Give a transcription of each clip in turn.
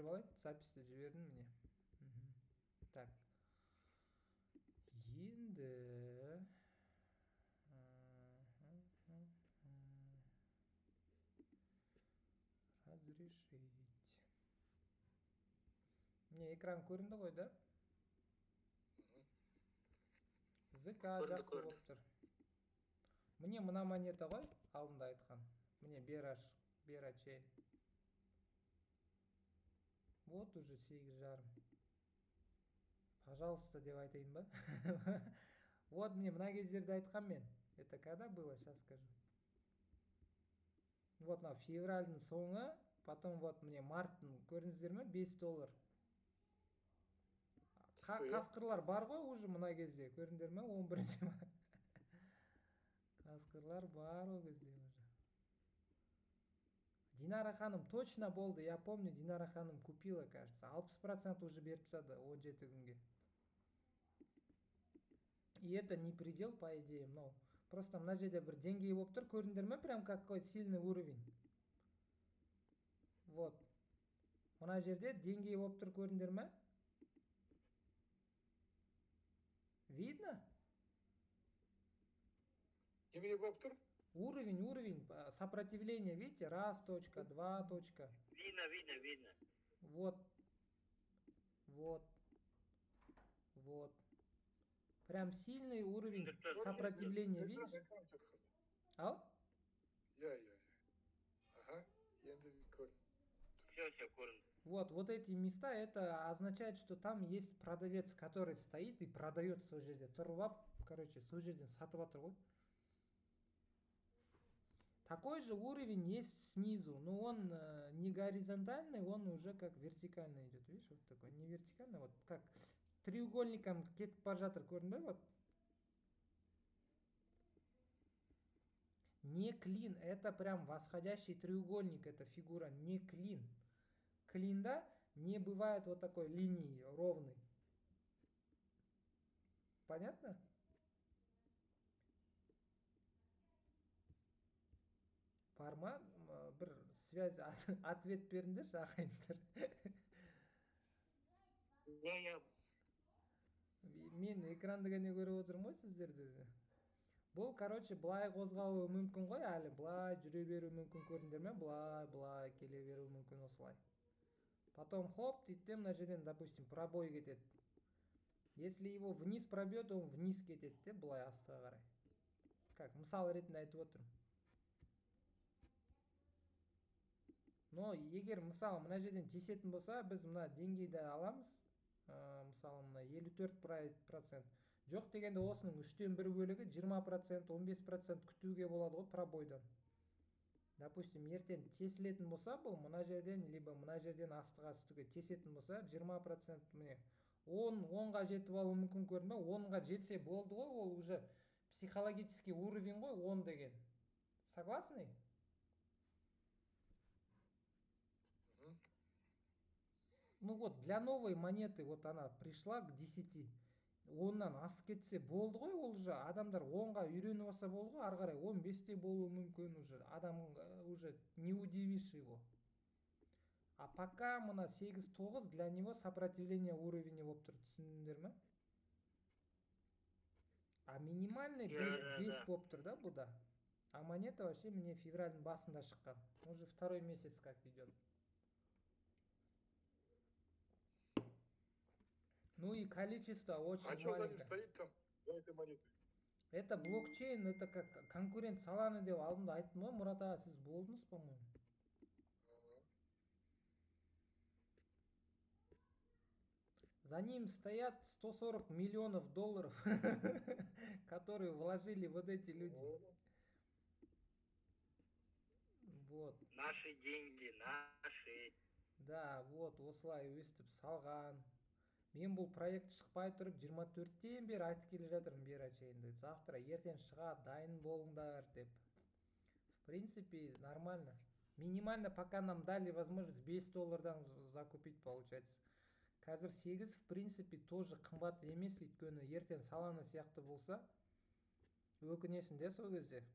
Жіберіп алайын. Записьті жібердім, міне. Так, енді разрешить. Міне, экран көрінді ғой, да? ЗК. Көрінді, Жақсы. көрінді. Болып тұр. Міне, мына монета ғой алдында айтқан. Міне, Бераш, Берачейн. Вот уже 8,5. Пожалуйста деп айтайын ба? Вот, міне, мына кездерде айтқан мен. Это когда было, сейчас скажу. Вот мынау февральдың соңы, потом вот, міне, марттың, көрдіңіздер ме, 5 доллар. Түсті, иә. Қасқырлар бар ғой уже мына кезде, көрдіңдер ме? 11 март. Қасқырлар бар ол кезде уже. Динара ханым точно болды, я помню, Динара ханым купила, кажется. 60% уже беріп тастады 17 күнге. И это не предел, по идее, мынау. Просто мына жерде бір деңгей болып тұр, көрдіңдер ме? Прям какой сильный уровень. Вот. Мына жерде деңгей болып тұр, көрдіңдер ме? Видно? Немене болып тұр? Уровень, уровень, сопротивление, видите? Раз, точка, два, точка. Видно, видно, видно. Вот. Вот. Вот. Прям сильный уровень Көрінді, сопротивления, Экран, видишь? экран кетіп қалды. Ау? Иә. Аха, енді көрдім. Все, все, көрінді. Вот, вот эти места, это означает, что там есть продавец, который стоит и продает сол жерде. Тұрып алып, короче, сол жерден сатып жатыр ғой. Такой же уровень есть снизу, но он не горизонтальный, он уже как вертикально идет. Видишь, вот такой, не вертикально, вот как треугольником кетіп бара жатыр, көрдің бе? Вот. Не клин, это прям восходящий треугольник, это фигура, не клин. Клинда не бывает вот такой линии ровной. Понятно? Бар ма? Бір связь, ответ беріңдерші, ағайындар. Иә. Мен экранды ғана көріп отырмын ғой сіздерді. Бұл, короче, былай қозғалуы мүмкін ғой әлі, былай жүре беруі мүмкін, көрдіңдер ме? Былай, былай келе беруі мүмкін осылай. Потом хоп, дейді де, мына жерден, допустим, пробой кетеді. Если его вниз пробьет, он вниз кетеді де, былай астыға қарай. Как мысал ретінде айтып отырмын. Но егер, мысалы, мына жерден тесетін болса, біз мына деңгейді аламыз. Мысалы, мына 54%. Жоқ дегенде осының үштен бір бөлігі, 20%, 15% күтуге болады ғой пробойдан. Допустим, ертең тесілетін болса, бұл мына жерден, либо мына жерден астыға үстіге тесетін болса, 20%, міне, 10-ға жетіп алуы мүмкін, көрдің бе? 10-ға жетсе болды ғой, ол уже психологический уровень ғой, 10 деген. Согласны? Мгм. Ну вот, для новой монеты вот она пришла к 10. Оннан асып кетсе болды ғой, ол уже адамдар 10-ға үйреніп алса болды ғой, ары қарай 15-те болуы мүмкін уже. Адам уже не удивишь его. А пока мына 8-9 для него сопротивление уровені болып тұр, түсіндіңдер ме? А минимальный Иә, да, 5 да. болып тұр да бұда. А монета вообще міне февральдың басында шыққан. Уже второй месяц как идет. Ну и количество очень А что за ним маленькое. стоит там, за этой монетой? Это блокчейн, это как конкурент Соланы деп алдында айттым ғой, Мұрат аға, сіз болдыңыз, по-моему. Ага. За ним стоят 140 миллионов долларов, которые вложили вот эти люди. О. Вот. Наши деньги, наши. Да, вот, осылай өстіп салған. Мен бұл проект шықпай тұрып 24-тен бері айтып келе жатырмын Берачейнді. Завтра, ертең шығады, дайын болыңдар деп. В принципе, нормально. Минимально пока нам дали возможность 5 доллардан закупить, получается. Қазір 8, в принципе, тоже қымбат емес, өйткені ертең Солана сияқты болса, өкінесің де сол кезде.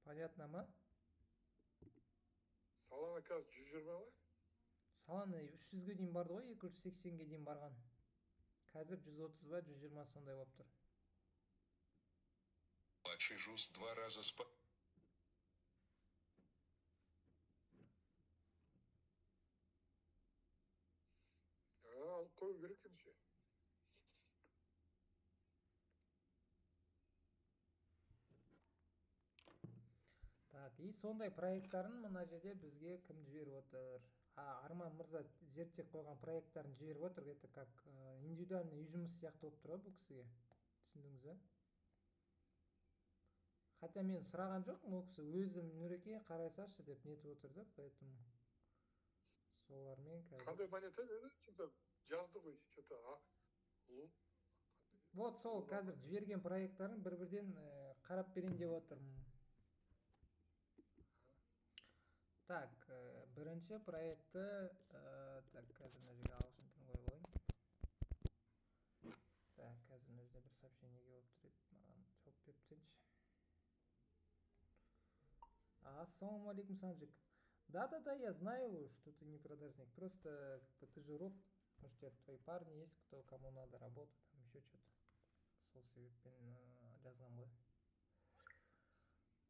Понятно ма? Солана қазір 120 ма? Солана 300-ге дейін барды ғой, 280-ге дейін барған. Қазір 130 ба, 120 сондай болып тұр. Младший Жуз два раза спа... А, алып қою керек ендеше. Так, и сондай проекттарын мына жерде бізге кім жіберіп отыр? А, Арман мырза зерттеп қойған проекттарын жіберіп отыр. Это как индивидуальный үй жұмыс сияқты болып тұр ғой бұл кісіге. Түсіндіңіз ба? Хотя мен сұраған жоқпын, ол кісі өзі «Нұреке, қарай салшы» деп нетіп отыр да, поэтому солармен қазір. Қандай монета деді? Что-то жазды ғой, что-то а, лу. Вот сол қазір жіберген проекттарын бір бірден қарап берейін деп отырмын. Так, бірінші проектті, так, қазір мына жерге ағылшын тілін қойып алайын. Так, қазір мына жерде бір сообщение келіп тұр еді, маған жауап беріп тастайыншы. Ассалаумағалейкум, Санжик. Да, да, да, я знаю, что ты не продажник. Просто как бы, ты же роб, может, у тебя твои парни есть, кто кому надо работу, там еще что-то. Сол себеппен жазған ғой.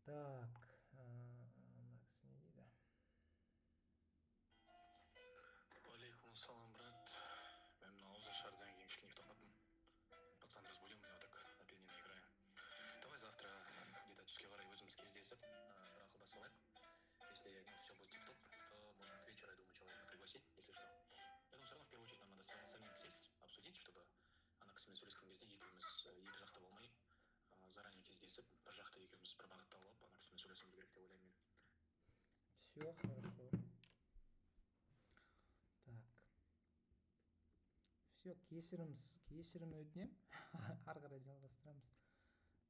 Так, мына кісі не дейді? Алейкум ассалам, брат. Мен мына ауызашардан кейін кішкене ұйықтап. Пацан разбудил меня, вот так на пианино играю. Давай завтра где-то түске қарай өзіміз кездесіп, бір ақылдасып алайық. Если, ну, все будет тип-топ, то можно к вечеру, я думаю, человека пригласить, если что. Я думаю, все равно в первую очередь нам надо самим сесть, обсудить, чтобы ана кісімен сөйлескен кезде екеуміз екі жақта болмай, заранее кездесіп, бір жақта екеуміз бір бағытта алып, ана кісімен сөйлесуіміз керек деп ойлаймын мен. Все хорошо. Так. Все, кешірім, кешірім өтінемін. Ары қарай жалғастырамыз.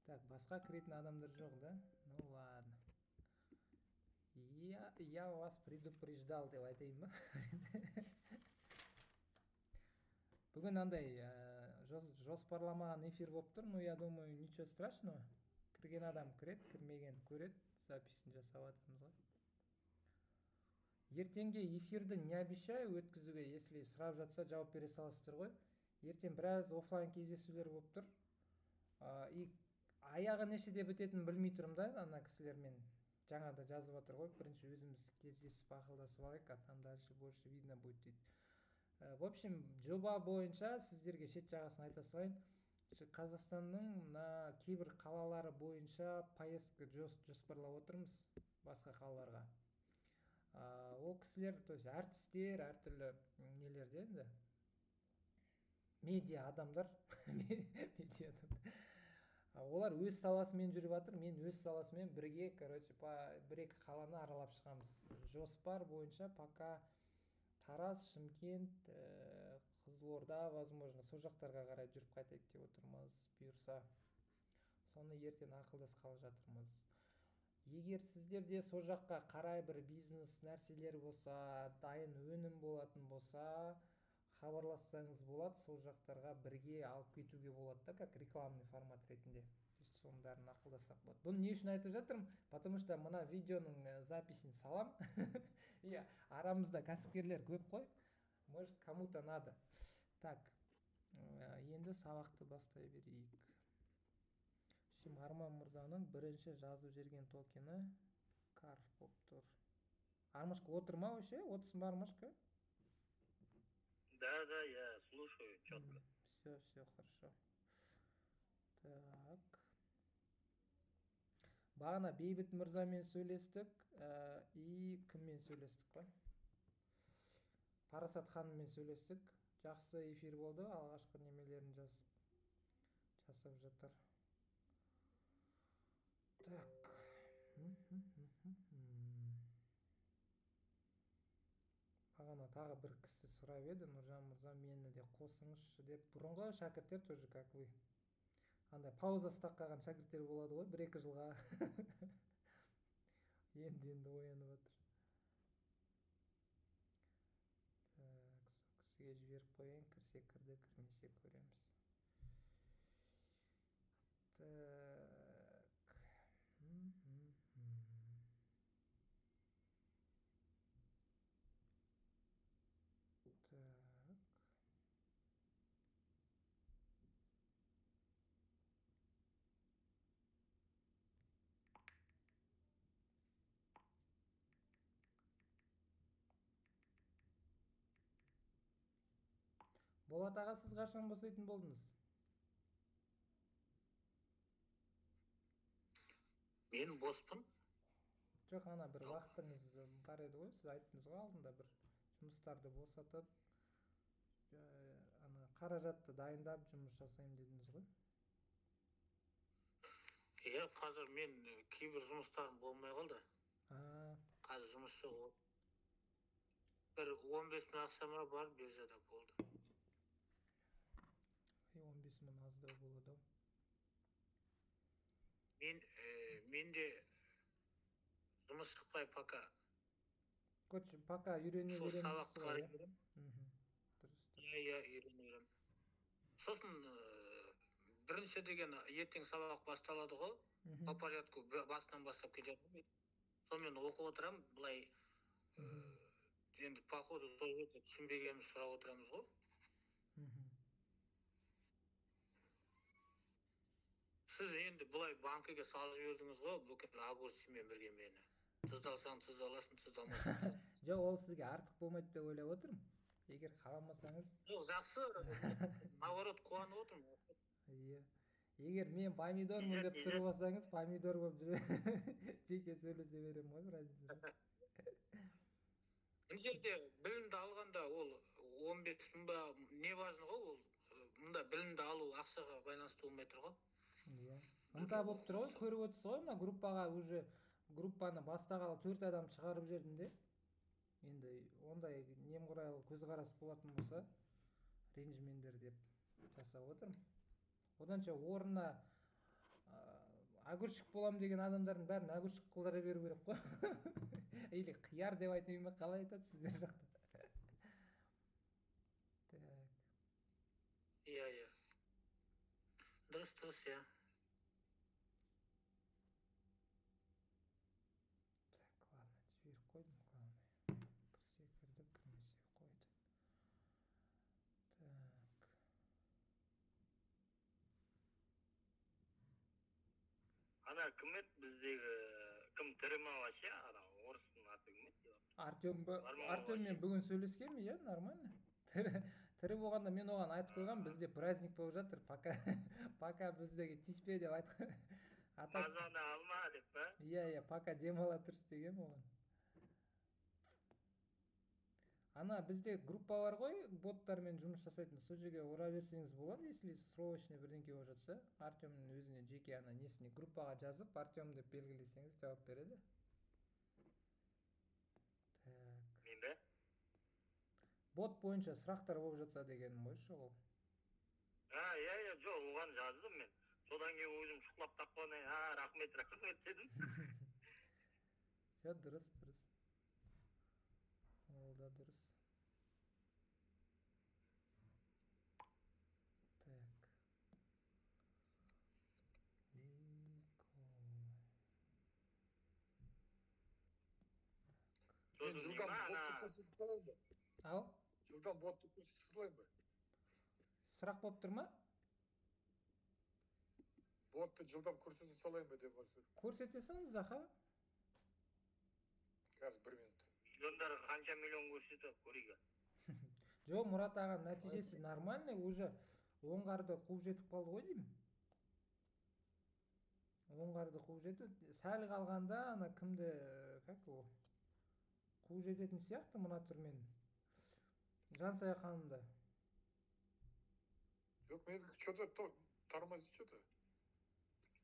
Так, басқа кіретін адамдар жоқ, да? Ну ладно. Я вас предупреждал деп айтайын ба? Бүгін андай жоспарламаған эфир болып тұр, но я думаю, ничего страшного. Кірген адам кіреді, кірмеген көреді, записін жасап жатырмыз ғой. Ертеңге эфирді не обещаю өткізуге, если сұрап жатса, жауап бере саласыздар ғой. Ертең біраз офлайн кездесулер болып тұр. И аяғы нешеде бітетінін білмей тұрмын да, ана кісілермен жаңа да жазып жатыр ғой, бірінші өзіміз кездесіп ақылдасып алайық, а там дальше больше видно будет дейді. В общем, жоба бойынша сіздерге шет жағасын айта салайын. Қазақстанның мына кейбір қалалары бойынша поездка жоспарлап отырмыз басқа қалаларға. Ол кісілер, то есть әртістер, әртүрлі нелерде енді медиа адамдар, медиа адамдар. Олар өз саласымен жүріп жатыр, мен өз саласымен бірге, короче, по бір-екі қаланы аралап шығамыз. Жоспар бойынша пока Тараз, Шымкент, Қызылорда, возможно, сол жақтарға қарай жүріп қайтайық деп отырмыз, бұйырса. Соны ертең ақылдасқалы жатырмыз. Егер сіздерде сол жаққа қарай бір бизнес нәрселер болса, дайын өнім болатын болса, хабарлассаңыз болады, сол жақтарға бірге алып кетуге болады да, как рекламный формат ретінде. То есть соның бәрін ақылдассақ болады. Бұны не үшін айтып жатырмын? Потому что мына видеоның записін салам. Иә, арамызда кәсіпкерлер көп қой. Может, кому-то надо. Так, енді сабақты бастай берейік. Şimdi Арман мырзаның бірінші жазып жіберген токені Карф болып тұр. Армашка, отыр ма вообще? Отырсың ба, Армашка? Да, да, я слушаю четко. Все, все, хорошо. Так. Бағана Бейбіт мырзамен сөйлестік, и кіммен сөйлестік қой? Парасат ханыммен сөйлестік. Жақсы эфир болды, алғашқы немелерін жасап жатыр. Так. Бағана тағы бір кісі сұрап еді, Нұржан мырза, мені де қосыңызшы деп. Бұрынғы шәкірттер тоже, как вы. Андай пауза ұстап қалған шәкірттер болады ғой, бір-екі жылға. Енді-енді оянып жатыр. Так, сол кісіге жіберіп қояйын, кірсе кірді, кірмесе көреміз. Так. Болат аға, сіз қашан босайтын болдыңыз? Мен боспын. Жоқ, ана бір уақытыңыз бар еді ғой, сіз айттыңыз ғой алдында, бір жұмыстарды босатып, ана қаражатты дайындап жұмыс жасаймын дедіңіз ғой. Иә, қазір мен кейбір жұмыстарым болмай қалды. Қазір жұмыс жоқ. Бір 15 мың ақша ма бар биржада, болды. 15 мың аздау болады ау. Менде жұмыс шықпай пока. Короче, пока үйрене Сол беремін сабақ дейсіз ғой, қарай иә? беремін. Дұрыс, дұрыс. Иә, үйрене беремін. Сосын бірінші деген ертең сабақ басталады ғой. По порядку басынан бастап кетеді ғой. Сонымен оқып отырамын, былай енді по ходу сол жерде түсінбегенімізді сұрап отырамыз ғой. Сіз енді былай банкіге салып жібердіңіз ғой, бүкіл огурцымен бірге мені. Тұз алсаң тұз аласың, тұз алмасаң тұз. Жоқ, ол сізге артық болмайды деп ойлап отырмын. Егер қаламасаңыз. Жоқ, жақсы, наоборот қуанып отырмын. Иә. Егер мен помидормын деп тұрып алсаңыз, помидор болып жүре жеке сөйлесе беремін ғой, разница жоқ. Мына жерде білімді алғанда ол 15 мың ба, не важно ғой, ол мында білімді алу ақшаға байланысты болмай тұр ғой. Иә. Ынта болып тұр ғой, көріп отырсыз ғой, мына группаға уже группаны бастағалы 4 адам шығарып жібердім де. Енді ондай немқұрайлы көзқарас болатын болса, ренжімеңдер деп жасап отырмын. Оданша орнына огурчик болам деген адамдардың бәрін огурчик қылдыра беру керек қой. Или қияр деп айтайын ба, қалай айтады сіздер жақта? Так. Иә, иә. Дұрыс, дұрыс, иә. Так, ладно, жіберіп қойдым, главное. Кірсе кірді, кірмесе қойды. Так. Ана кім еді біздегі, кім тірі ма вообще, ана орыстың аты кім еді? Артем ба? Нормально Артеммен вообще. бүгін сөйлескенмін, иә, нормально. Тірі болғанда мен оған айтып қойғанмын, бізде праздник болып жатыр, пока біздегі тиіспе деп айтқан. А так Мазаны алма деп па? Иә, иә, пока демала тұршы дегенмін оған. Ана бізде группа бар ғой, боттармен жұмыс жасайтын, сол жерге ұра берсеңіз болады, если срочный бірдеңке болып жатса, Артемнің өзіне жеке ана несіне группаға жазып, Артем деп белгілесеңіз жауап береді. Так. Мен бе? Бот бойынша сұрақтар болып жатса дегенім ғой, шұғыл. А, иә, иә, жоқ, оған жаздым мен. Содан кейін өзім шұқылап тапқаннан кейін, а, рахмет, рахмет дедім. Все, дұрыс, дұрыс. Ол да дұрыс. Так. Мен Сосын жылдам деймін, ботты ана көрсете салайын ба? Ау? Жылдам ботты көрсете салайын ба? Сұрақ болып тұр ма? Ботты жылдам көрсете салайын ба деп отыр. Көрсете салыңыз, аха. Қазір бір минут. Миллиондар қанша миллион көрсетеді, көрейік. Жоқ, Мұрат аға нәтижесі нормальный, уже Оңғарды қуып жетіп қалды ғой деймін. Оңғарды қуып жетіп, сәл қалғанда ана кімді, как ол? Қуып жететін сияқты мына түрмен. Жансая ханымды. Жоқ, менікі что-то тормозит что-то.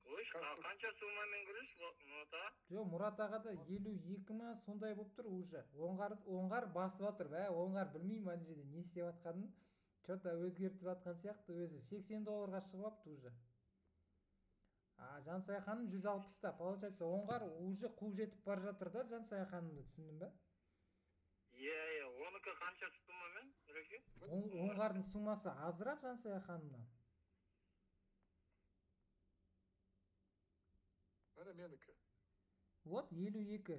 Қойшы, қанша суммамен кіріс, Мұрат аға? Жоқ, Мұрат аға да 52 ма сондай болып тұр уже. Оңғар басып жатыр, бә, Оңғар білмеймін ана жерде не істеп жатқанын. Что-то өзгертіп жатқан сияқты өзі. 80 долларға шығып алыпты уже. А Жансая ханым 160-та. Получается, Оңғар уже қуып жетіп бара жатыр да Жансая ханымды, түсіндің бе? Иә, иә, оныкі қанша суммамен, Нұреке? Оңғардың суммасы азырақ Жансая ханымнан. Міне менікі. Вот 52.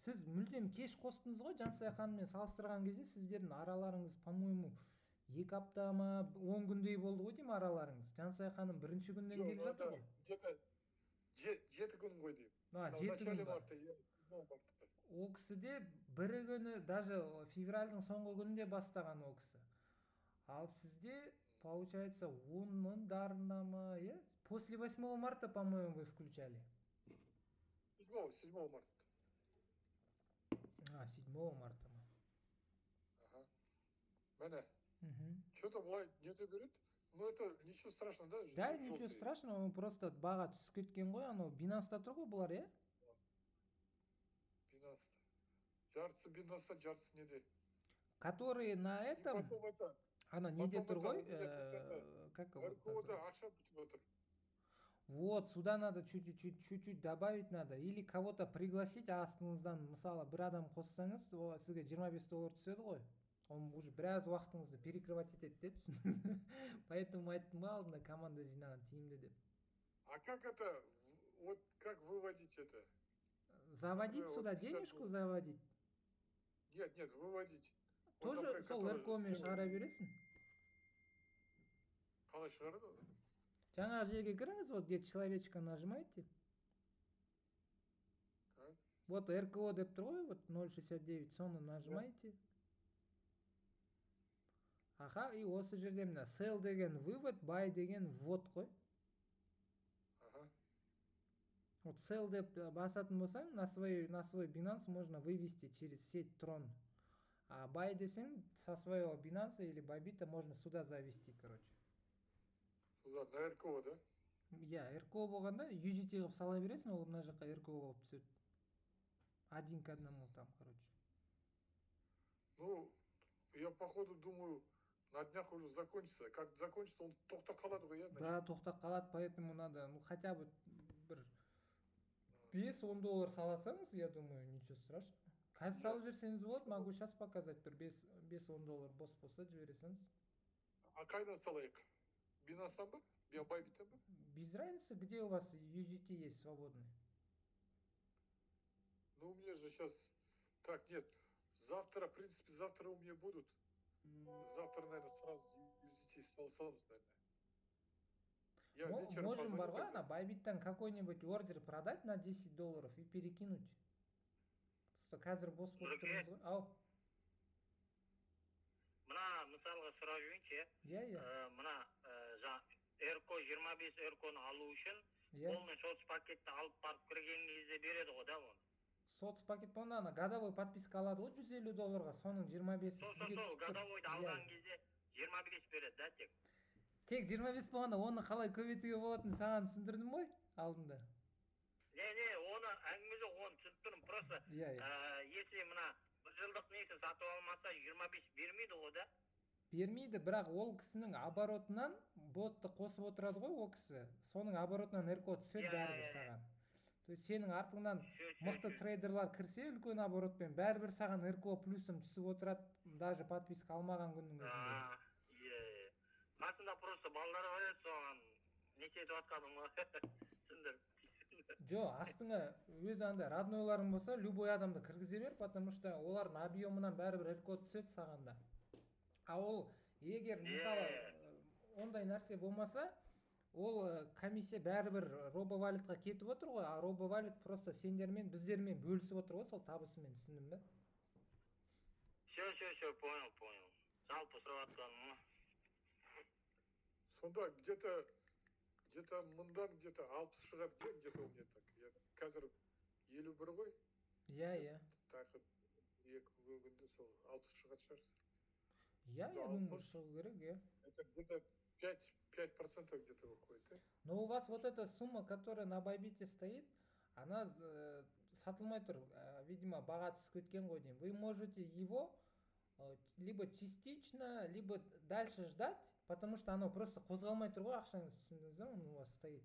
Сіз мүлдем кеш қостыңыз ғой Жансая ханыммен салыстырған кезде сіздердің араларыңыз, по-моему, 2 апта ма, 10 күндей болды ғой деймін араларыңыз. Жансая ханым бірінші күннен Жоқ, келіп жатыр это ғой. Где-то 7 күн ғой деймін. А, Мынау 7 күн начале ба? марта, иә, 7 марта. Ол кісі де бірі күні, даже февральдың соңғы күнінде бастаған ол кісі. Ал сізде, получается, 10-ында ма, иә? После 8 марта, по-моему, вы включали. 7, 7 марта. А, 7 марта ма? Ага. Міне. Мгм. Что-то былай нете береді. Ну, это ничего страшного, да? Да, ничего Желтый. Страшного, он просто баға түсіп кеткен ғой, анау Бинанста тұр ғой бұлар, иә? Binance. Жартысы Binance'та, жартысы неде. Которые на И этом, потом это, ана неде потом тұр ғой, это, у меня тут это, как его РКО-да называется? Ақша бітіп отыр. Вот, сюда надо чуть-чуть, чуть-чуть добавить надо. Или кого-то пригласить астыңыздан, мысалы, бір адам қоссаңыз, о, сізге 25 доллар түседі ғой. Он уже біраз уақытыңызды перекрывать етеді деп түсіндіңіз. Поэтому айттым ғой алдында, команда жинаған тиімді деп. А как это, вот как выводить это? Заводить Вот сюда 50 денежку долларов. Заводить. Нет, нет, выводить. Вот Тоже например, сол который РКО-мен шығара бересің. Қалай шығарады оны? Жаңағы жерге кіріңіз, вот где человечка нажимаете. Так. Вот РКО деп тұр ғой, вот 0.69, соны нажимаете. Аха, и осы жерде мына sell деген вывод, buy деген ввод қой. Ага. Вот sell деп басатын болсаң, на свой Binance можно вывести через сеть Tron. А buy десең, со своего Binance или Bybit можно сюда завести, короче. Сюда, на РКО, да? Иә, РКО болғанда USDT қылып сала бересің, ол мына жаққа РКО болып түседі. Один к одному там, короче. Ну, я походу думаю, на днях уже закончится. Как закончится, он тоқтап қалады ғой, иә? Да, тоқтап қалады, поэтому надо, ну, хотя бы бір 5-10 доллар саласаңыз, я думаю, ничего страшного. Қазір салып жіберсеңіз болады, могу сейчас показать, бір 5-10 доллар бос болса, жібере салыңыз. А қайдан салайық? Binance'тан ба? Я Bybit'тен ба? Без разницы, где у вас USDT есть свободный. Ну, у меня же сейчас. Так, нет. Завтра, в принципе, завтра у меня будут. Завтра, наверное, сразу USDT саламыз, наверное. Я вечером Можем позвоню бар ғой, тогда. Ана Bybit'тан какой-нибудь ордер продать на 10 долларов и перекинуть. Просто қазір бос болып Нұреке. Тұрмыз ғой. Ау, Мына мысалға сұрап жіберейінші, иә? Иә. Мына жаңа РКО 25 РКО-ны алу үшін полный соцпакетті алып барып кірген кезде береді ғой да оны? Соцпакет болғанда, ана годовой подписка алады ғой 150 долларға, соның 25-і Сол, сол, сізге сол түсіп тұр. Годовойды алған кезде 25 береді да тек? Тек 25 болғанда, оны қалай көбейтуге болатынын саған түсіндірдім ғой алдында. Не, оны әңгіме жоқ, оны түсініп тұрмын просто. Иә иә Если мына бір жылдық несін сатып алмаса, 25 бермейді ғой да? Бермейді, бірақ ол кісінің оборотынан ботты қосып отырады ғой ол кісі, соның оборотынан РКО түседі бәрібір саған. То есть сенің артыңнан Всё, мықты всё. Трейдерлар кірсе үлкен оборотпен, бәрібір саған РКО плюсом түсіп отырады, даже подписка алмаған күннің өзінде. А, иә, қасында просто балалар бар еді, соған не етіп жатқаным ғой, түсіндіріп. Жо, астыңа өзі андай роднойларың болса, любой адамды кіргізе бер, потому что олардың объемынан бәрібір РКО түседі саған да. А ол егер, мысалы, ондай нәрсе болмаса, ол комиссия бәрібір робовалютқа кетіп отыр ғой, а робовалют просто сендермен, біздермен бөлісіп отыр ғой сол табысымен, түсіндің бе? Все, все, все, понял, понял. Жалпы сұрап жатқаным ғой. Сонда где-то мыңдан где-то 60 шығады, иә, где-то у меня так. Я қазір 51 ғой. Иә иә Тағы 2 күнде сол 60 шығатын шығар. Иә, я Да, думаю, 60. шығу керек, иә. Это где-то 5, 5% где-то выходит, да? Но у вас вот эта сумма, которая на Байбите стоит, она сатылмай тұр. Видимо, баға түсіп кеткен ғой деймін. Вы можете его либо частично, либо дальше ждать, потому что оно просто қозғалмай тұр ғой ақшаңыз, түсіндіңіз ба? Он у вас стоит.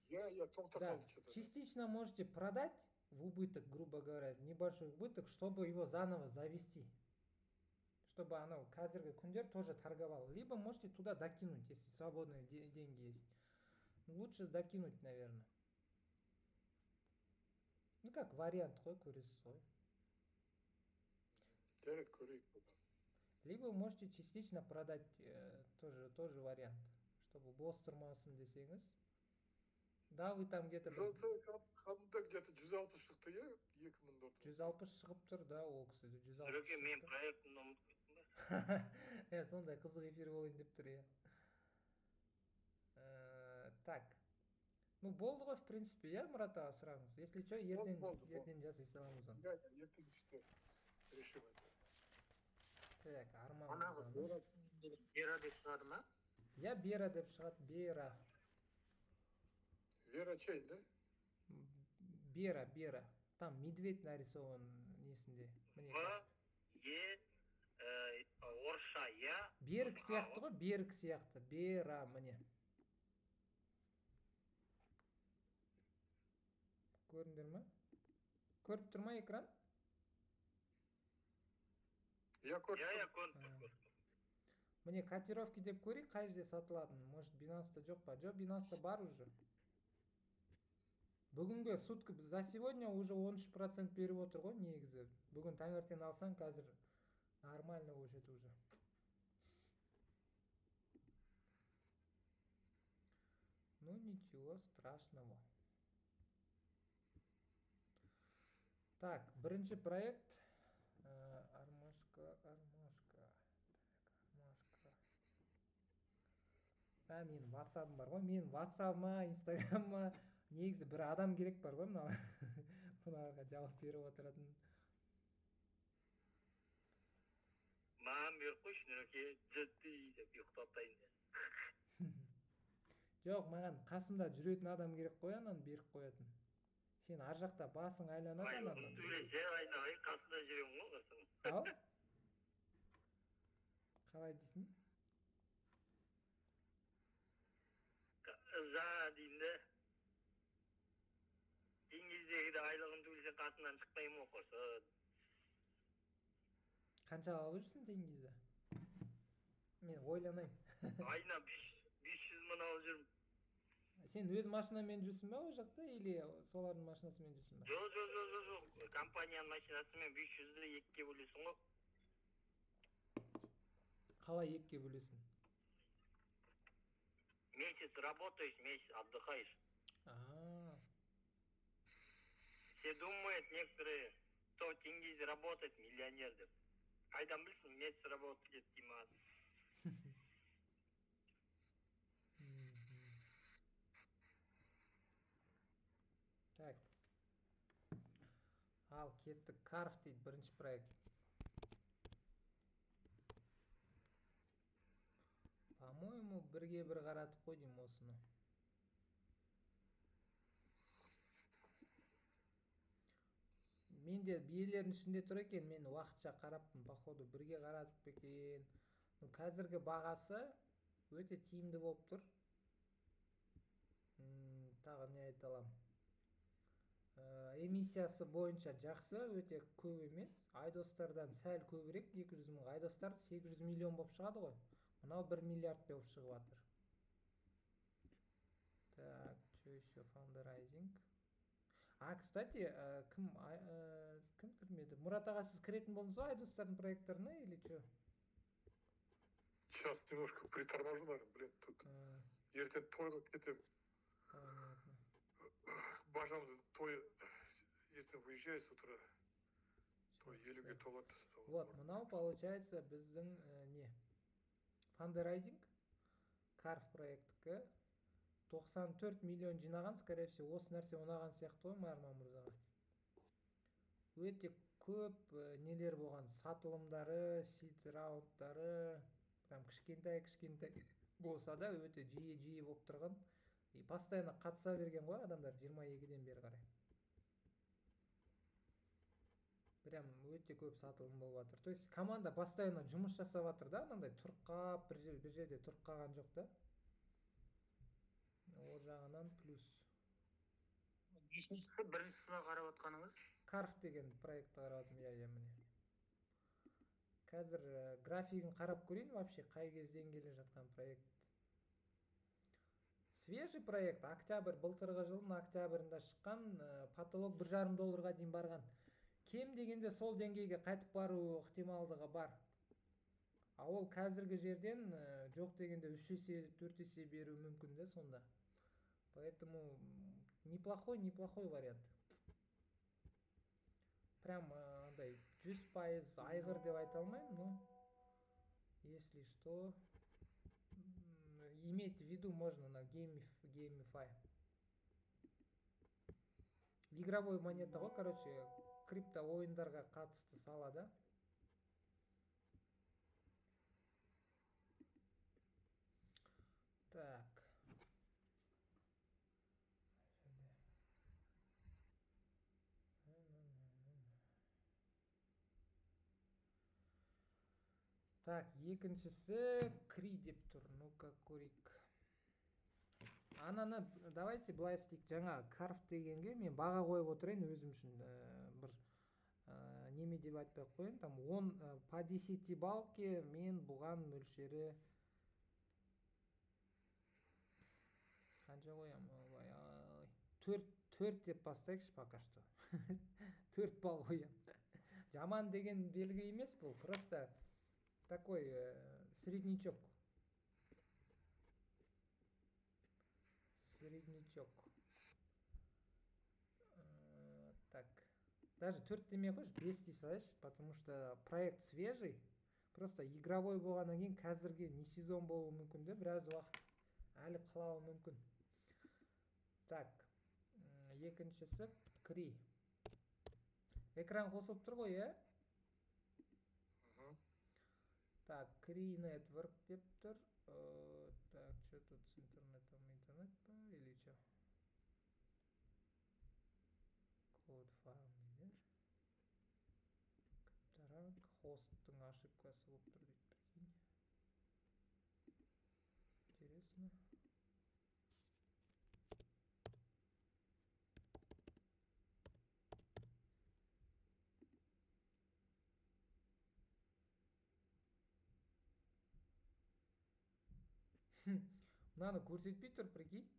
Я тоқтап Да, қалды что-то. Частично можете продать в убыток, грубо говоря, небольшой убыток, чтобы его заново завести. Чтобы оно қазіргі күндер тоже торговало. Либо можете туда докинуть, если свободные деньги есть. Ну, лучше докинуть, наверное. Ну, как вариант қой, көресіз ғой. Жарайды, көрейік бұны. Либо можете частично продать, тоже вариант, чтобы бос тұрмасын десеңіз. Да, вы там где-то бір Жолсерік ханымда где-то 160 шықты, иә, 2000 доллар. 160 шығып тұр, да, ол кісіде 160 Нұреке, мен шығып тұр. Проектімді ұмытып кеттім ба? Иә, сондай қызық эфир болайын деп тұр, иә. Так, ну болды ғой, в принципе, иә, Мұрат аға, сұрағыңыз, если че, ертең Болды, болды. ертең жасай саламыз оны. Иә, иә, ертең түсте решим это. Так, Арман Анағы мырзаның Бера деген, Бера деп шығады ма? Иә, Бера деп шығады, Бера. Вера Чейн, да? Бера, Бера, там медведь нарисован несінде, міне. В Е орысша я. Берік сияқты ғой, Берік сияқты, Бера, міне, көрдіңдер ма? Көріп тұр ма экран? Я көріп Иә, иә. тұрмын. Көрініп тұр, көрініп тұр. Міне, котировки деп көрейік, қай жерде сатылатынын. Может, Бинанста жоқ па? Жоқ, Бинанста бар уже. Бүгінгі сутка, за сегодня уже 13% беріп отыр ғой. Негізі бүгін таңертең алсаң, қазір нормально өседі уже. Ну, ничего страшного. Так, бірінші проект. Армашка, Армашка, так, Армашка. Ә, менің ватсабым бар ғой, менің ватсабыма, инстаграмыма негізі бір адам керек бар ғой, мына мыналарға жауап беріп отыратын. Маған беріп қойшы, Нұреке, жітті деп ұйықтатайын. Жоқ, маған қасымда жүретін адам керек қой, ананы беріп қоятын. Сен ар жақта басың айланады Айлығын ананы. төлесе, айналайын, қасында жүремін ғой қасың. Ау, қалай дейсің? Жаңа деймін да, Теңгиздегіде айлығын төлесең, қасынан шықпаймын ғой құрсын. Қанша алып жүрсің Теңгизде? Мен ойланайын. Айына 500 000 алып жүрмін. Сен өз машинамен жүрсің ба ол жақта или солардың машинасымен жүрсің ба? Жоқ, жоқ, жоқ, жоқ, жоқ, компанияның машинасымен. 500-ді екіге бөлесің ғой. Қалай екіге бөлесің? Месяц работаешь, месяц отдыхаешь. А. Все думают, некоторые, кто в Тенгизе работает, миллионер деп. Қайдан білсін, месяц работать етеді дей маған. Так, ал кеттік. Карф дейді бірінші проект. По моему, бірге бір қарадық қой деймін осыны. Менде биелердің ішінде тұр екен, мен уақытша қараппын, походу бірге қарадық па екен. Ну, қазіргі бағасы өте тиімді болып тұр. Тағы не айта аламын? Эмиссиясы бойынша жақсы, өте көп емес, Айдостардан сәл көбірек, 200 мың. Айдостар 800 миллион болып шығады ғой, мынау 1 миллиард болып шығып жатыр. Так, что еще? Фандрайзинг. А, кстати, кім кім кірмеді? Мұрат аға, сіз кіретін болдыңыз ба Айдостардың проекттарына или че? Сейчас немножко приторможу, наверное, блин, тут ертең тойға кетемін. Понятно. Бажамның тойы, ертең выезжаю с утра. Той 50-ге Жақсы. толады. Сол Вот, барып. мынау, получается, біздің не? Фандрайзинг. Карф проекттікі. 94 миллион жинаған, скорее всего, осы нәрсе ұнаған сияқты ғой Арман мырзаға. Өте көп нелер болған, сатылымдары, сид раундтары, прям кішкентай кішкентай болса да, өте жиі жиі болып тұрған. И постоянно қатыса берген ғой адамдар 22-ден бері қарай. Прям өте көп сатылым болып жатыр. То есть команда постоянно жұмыс жасап жатыр да, анандай тұрып қалып, бір жерде тұрып қалған жоқ та. Ол жағынан плюс. Нешіншісі, біріншісі ма қарап отқаныңыз? Карф деген проектті қарап жатырмын, иә, иә, міне. Қазір графигін қарап көрейін вообще, қай кезден келе жатқан проект. Свежий проект, октябрь, былтырғы жылдың октябрында шыққан, потолок 1,5 долларға дейін барған. Кем дегенде сол деңгейге қайтып бару ықтималдығы бар. А ол қазіргі жерден жоқ дегенде үш есе, төрт есе беруі мүмкін да сонда. Поэтому неплохой, неплохой вариант. Прям андай 100% айғыр деп айта алмаймын, но Если что, иметь в виду можно на GameFi. Игровой монета ғой, короче, крипто ойындарға қатысты сала да. Так. Так, екіншісі Кри деп тұр. Ну-ка, көрейік. Ананы давайте былай істейік. Жаңа Карф дегенге мен баға қойып отырайын өзім үшін. Бір неме деп айтпай ақ қояйын. Там 10 по 10 балке мен бұған мөлшері қанша қоямын? Ой, ай, 4 деп бастайықшы пока что. 4 балл қоямын. Жаман деген белгі емес бұл, просто такой среднячок. Среднячок. Так. Даже 4 демей қойшы, 5 дей салайыншы, потому что проект свежий. Просто игровой болғаннан кейін қазірге не сезон болуы мүмкін де, біраз уақыт әлі құлауы мүмкін. Так, екіншісі Кри. Экран қосылып тұр ғой, иә? Мгм. Так, Кри Network деп тұр. Так, что тут с интернетом? Интернет па или что? Код файл дейді. Криптаранг, хосттың ошибкасы болып тұр дейді, прикинь. Интересно. Мынаны көрсетпей тұр, прикинь.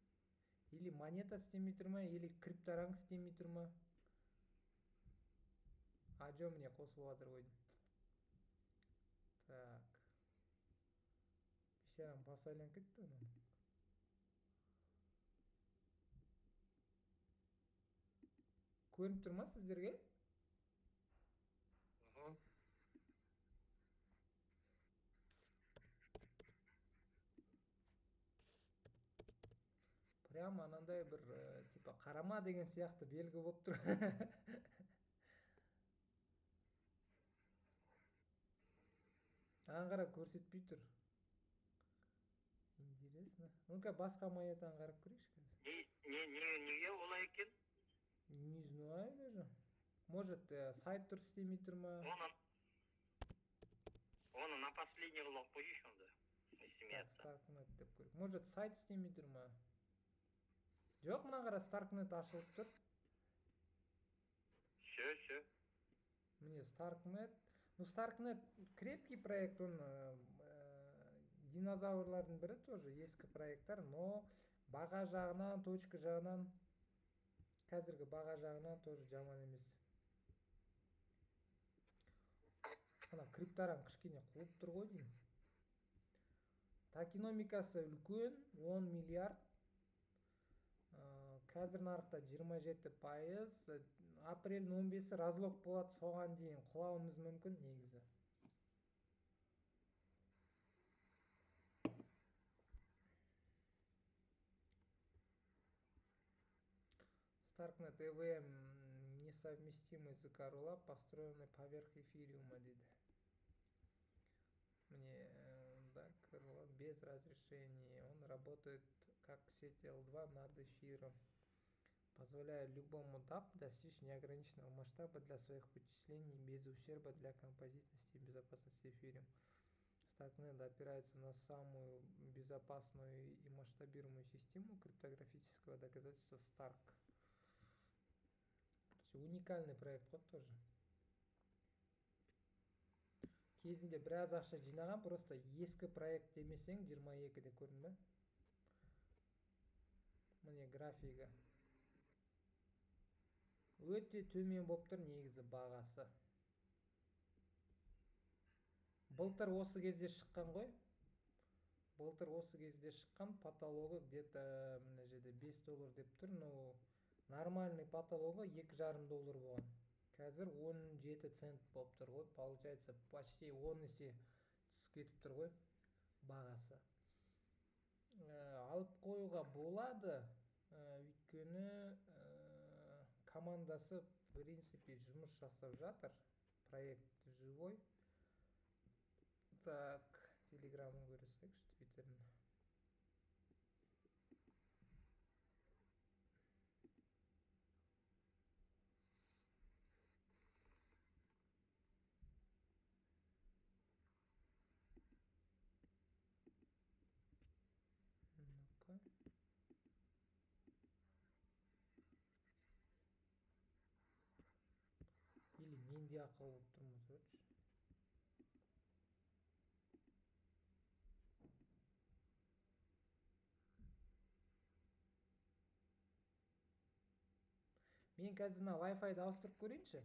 Или монета істемей тұр ма, или крипторанг істемей тұр ма? А, жоқ, міне қосылып жатыр ғой. Так. Бейшараның басы айланып кетті оның. Көрініп тұр ма сіздерге? Мгм. Прям анандай бір типа қарама деген сияқты белгі болып тұр. Аған қара, көрсетпей тұр. Интересно. Ну-ка, басқа монетаны қарап көрейікші қазір. Не, неге олай екен? Не знаю даже. Может, сайт дұрыс істемей тұр ма? Оны на последний қылып қойшы онда. Так, Смеяться. Старкнет деп көрейік. Может, сайт істемей тұр ма? Жоқ, мына қара, Старкнет ашылып тұр. Все, все. Міне Старкнет. Ну, Старкнет крепкий проект, он динозаврлардың бірі тоже, ескі проекттар, но баға жағынан, точка жағынан, қазіргі баға жағынан тоже жаман емес. Ана крипторан кішкене қуып тұр ғой деймін. Токеномикасы үлкен, 10 миллиард. Қазір нарықта 27%. Апрельдің 15-і разлок болады, соған дейін құлауымыз мүмкін негізі. Starknet EVM несовместимый с zk-rollup, построенный поверх эфириума дейді. Міне, да, rollup без разрешения. Он работает как сеть L2 над эфиром, позволяя любому DApp достичь неограниченного масштаба для своих вычислений без ущерба для композитности и безопасности эфириум. Starknet опирается на самую безопасную и масштабируемую систему криптографического доказательства Stark. Короче, уникальный проект қой тоже. Кезінде біраз ақша жинаған, просто ескі проект демесең, 22-де көрдің бе? Міне графигі. Өте төмен болып тұр негізі бағасы. Былтыр осы кезде шыққан ғой. Былтыр осы кезде шыққан, потологы где-то мына жерде 5 доллар деп тұр, но нормальный потологы 2,5 доллар болған. Қазір 17 цент болып тұр ғой, получается почти 10 есе Түсіп кетіп тұр ғой бағасы. Алып қоюға болады, өйткені командасы, в принципе, жұмыс жасап жатыр, проект живой. Так, Телеграмын көре салайықшы, Твиттерін. Ну-ка. Или менде ақау болып тұр ма, короче. Мен қазір мына Wi-Fi-ды ауыстырып көрейінші.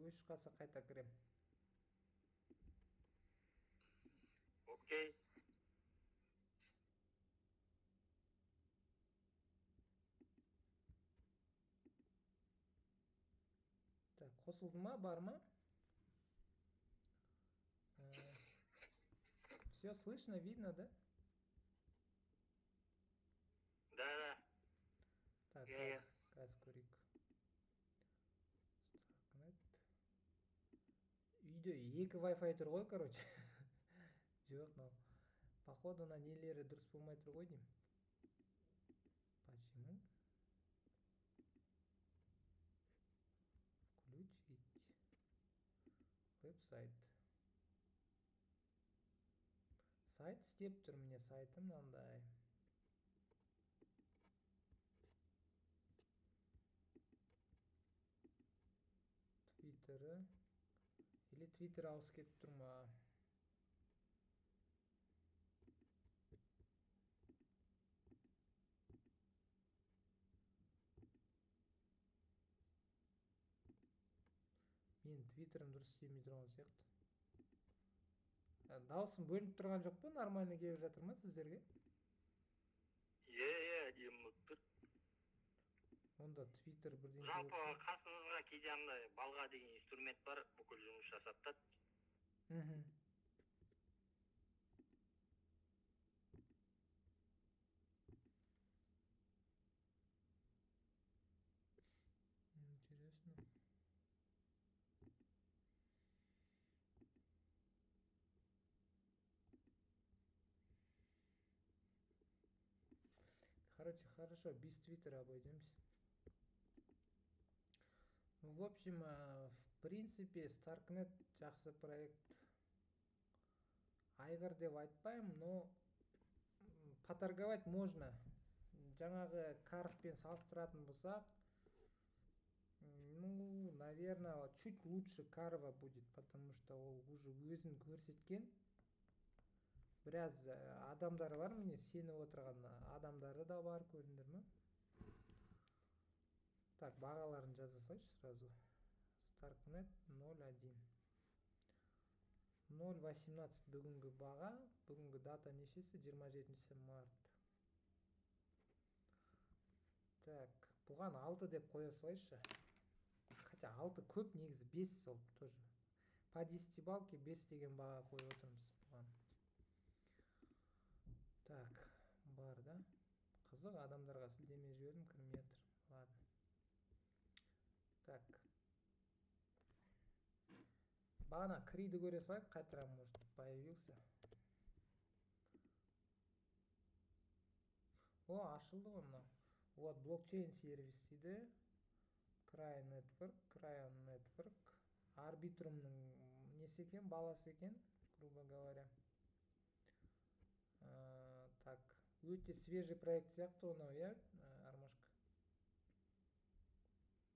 Өшіп қалса, қайта кірем. Окей. Так, қосылды ма, бар ма? Все слышно, видно, да? Да. Так, Иә, иә. қазір көрейік. Старкнет. Үйде екі Wi-Fi тұр ғой, короче. Жоқ, мынау. Походу, мына нелері дұрыс болмай тұр ғой деймін. Почему? Включить. Веб-сайт. Сайт істеп тұр, міне, сайты мынандай. Твиттері. Или Твиттер ауысып кетіп тұр ма? Менің Твиттерім дұрыс істемей тұрған сияқты. Дауысым бөлініп тұрған жоқ па? Нормально келіп жатыр ма сіздерге? Иә, әдемі болып тұр. Онда Твиттер бірдеңе Жалпы, болып тұр. қасыңызға кейде андай балға деген инструмент бар, бүкіл жұмыс жасап. Интересно. Короче, хорошо, без Твиттера обойдемся. Ну, в общем, в принципе, Starknet жақсы проект. Айғыр деп айтпаймын, но поторговать можно. Жаңағы Карвпен салыстыратын болсақ, ну, наверное, чуть лучше Карва будет, потому что ол уже өзін көрсеткен. Біраз адамдары бар, міне, сеніп отырған адамдары да бар, көрдіңдер ме? Так, бағаларын жаза салайыншы сразу. Starknet 0.1. 0.18 бүгінгі баға, бүгінгі дата нешесі? 27 март. Так, бұған 6 деп қоя салайыншы. Хотя 6 көп, негізі 5 сол тоже. По десятибалке 5 деген баға қойып отырмыз бұған. Так, бар да. Қызық, адамдарға сілтеме жібердім, кірмей жатыр. Ладно. Так. Бағана Криді көре салайық, қайтадан, может, появился. О, ашылды ғой мынау. Вот, блокчейн сервис дейді. Cry Network, Cryon Network. Арбитрумның несі екен, баласы екен, грубо говоря. Так, өте свежий проект сияқты мынау, иә, Армашка?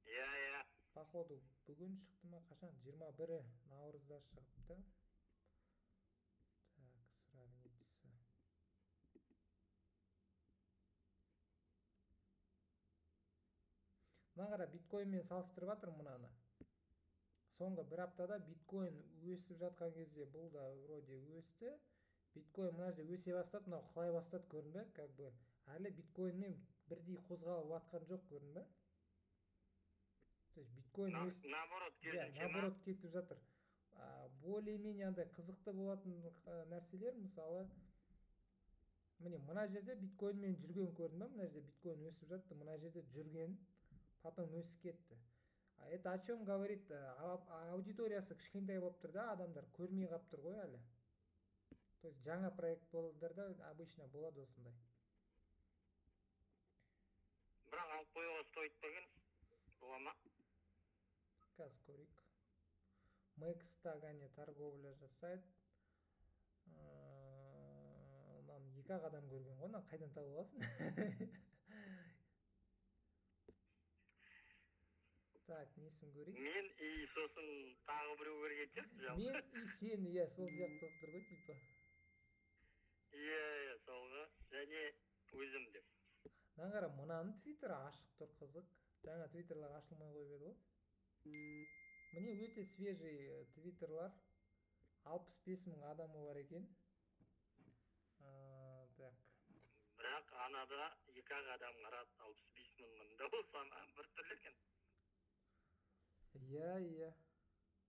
Иә. Походу, бүгін шықты ма, қашан? 21 наурызда шығыпты. Так, сравнить с. Мына қара, биткоинмен салыстырып жатыр мынаны. Соңғы бір аптада биткоин өсіп жатқан кезде бұл да вроде өсті. Биткоин мына жерде өсе бастады, мынау құлай бастады, көрдің бе? Как бы әлі биткоинмен бірдей қозғалып жатқан жоқ, көрдің бе? То есть биткоин Наоборот, иә, керісінше ма? Наоборот кетіп жатыр. Более менее андай қызықты болатын нәрселер, мысалы, міне, мына жерде биткоинмен жүрген, көрдің ба? Мына жерде биткоин өсіп жатты, мына жерде жүрген, потом өсіп кетті. А это о чем говорит? Аудиториясы кішкентай болып тұр да, адамдар көрмей қалып тұр ғой әлі. То есть жаңа проект болдарда обычно болады осындай. Бірақ алып қоюға стоит па екен, бола ма? Қазір көрейік. MEXC-та, кәне, торговля жасайды. Мынаны екі ақ адам көрген ғой, мынаны қайдан тауып аласың? Так, несін көрейік? Мен и сосын тағы біреу көрген сияқты жалпы. Мен и сен, иә, сол сияқты болып тұр ғой, типа. Иә, сол ғой, және өзім деп. Мынаны қара, мынаның твиттері ашық тұр, қызық. Жаңа твиттерлар ашылмай қойып еді ғой. Міне, өте свежий твиттерлар. 65 000 адамы бар екен. Так. Бірақ анада екі ақ адам қарады, 65 000, мында болса біртүрлі екен. Иә,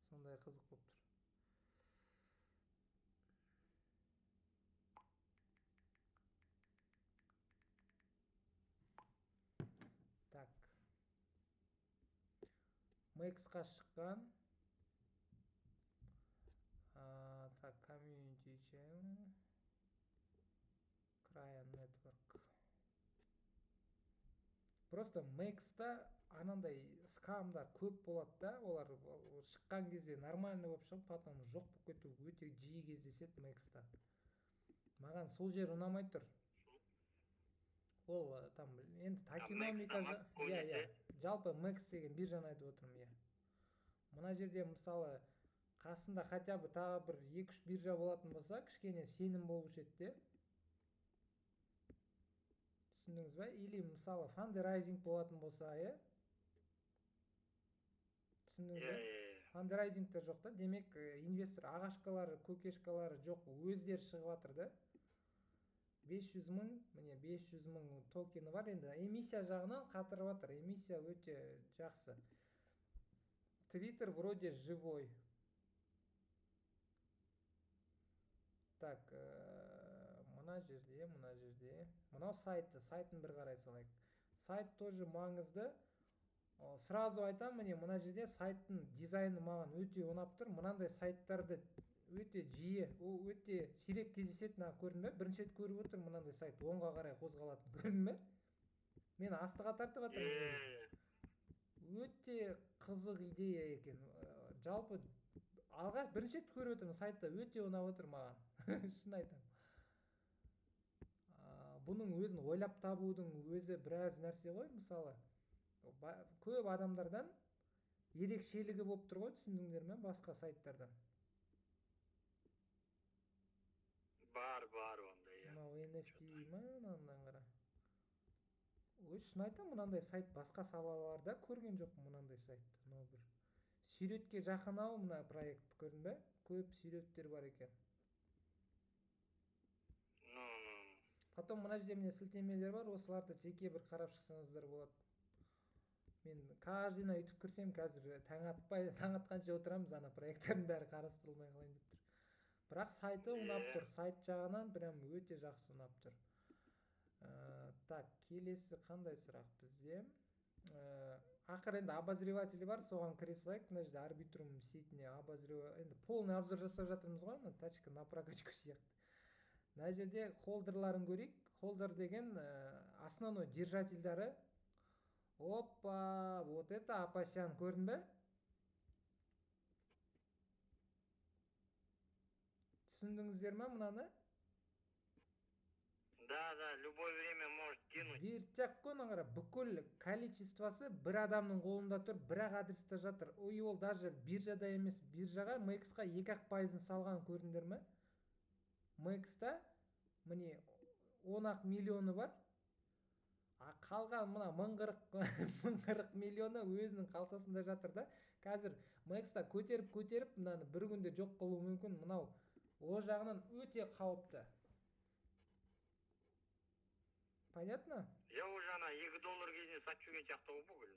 сондай қызық болып тұр. Так, MEXC-қа шыққан. Так, community channel, Craya Network. Просто MEXC-та анандай скамдар көп болады да, олар шыққан кезде нормально болып шығып, потом жоқ болып кету өте жиі кездеседі MEXC-та. Маған сол жер ұнамай тұр. Ол там енді токеномика. Иә, жалпы MEXC деген биржаны айтып отырмын, иә. Мына жерде, мысалы, қасында хотя бы тағы бір екі үш биржа болатын болса, кішкене сенім болушы еді де, түсіндіңіз ба? Или, мысалы, фандрайзинг болатын болса, иә, түсіндіңіз Иә. ба? Иә. Фандрайзингтер жоқ та, демек, инвестор ағашкалары, көкешкалары жоқ, өздері шығып жатыр да. 500 мың, міне, 500 мың токені бар. Енді эмиссия жағынан қатырып жатыр, эмиссия өте жақсы. Твиттер вроде живой. Так, мына жерде мынау сайты, сайтын бір қарай салайық. Сайт тоже маңызды. Сразу айтамын, міне, мына жерде сайттың дизайны маған өте ұнап тұр. Мынандай сайттарды өте жиі, ол өте сирек кездеседі. Мына көрдің бе? Бірінші рет көріп отырмын мынандай сайт оңға қарай қозғалатын, көрдің бе? Мен астыға тартып жатырмын негізі. Иә. Өте қызық идея екен. Жалпы алғаш бірінші рет көріп отырмын сайтта, өте ұнап отыр маған, шын айтамын. Бұның өзін ойлап табудың өзі біраз нәрсе ғой, мысалы, көп адамдардан ерекшелігі болып тұр ғой, түсіндіңдер ме, басқа сайттардан? Бар ондай, иә. Мынау NFT ма? Мынаны қара. Ой, шын айтамын, мынандай сайт басқа салаларда көрген жоқпын мынандай сайтты. Мынау бір суретке жақын ау мына проект, көрдің бе? Көп суреттер бар екен. Ну ну. Потом мына жерде, міне, сілтемелер бар, осыларды жеке бір қарап шықсаңыздар болады. Мен каждый ына өйтіп кірсем, қазір таң атпай, таң атқанша отырамыз, ана проекттердің бәрі қарастырылмай қалайын деп тұр. Бірақ сайты ұнап Иә. тұр, сайт жағынан прям өте жақсы ұнап тұр. Так, келесі қандай сұрақ бізде? Ақыры енді обозреватель бар, соған кіре салайық. Мына жерде Арбитрум сетіне енді полный обзор жасап жатырмыз ғой, ана тачка на прокачку сияқты. Мына жерде холдерларын көрейік. Холдер деген основной держательдары. Опа, вот это опасян, көрдің бе? Түсіндіңіздер ма мынаны? Да, любое время может кинуть. Вертяк қой, мына қара, бүкіл количествосы бір адамның қолында тұр, бір ақ адреста жатыр. Ой, ол даже биржада емес, биржаға, MEXC-қа 2 ақ пайызын салған, көрдіңдер ме? MEXC-та, міне, 10 ақ миллионы бар. А қалған мына 1040 миллионы өзінің қалтасында жатыр да. Қазір MEXC-та көтеріп көтеріп, мынаны бір күнде жоқ қылуы мүмкін. Мынау о жағынан өте қауіпті. Понятно? Иә, уже ана 2 доллар кезінде сатып жүрген сияқты ғой бүкіл.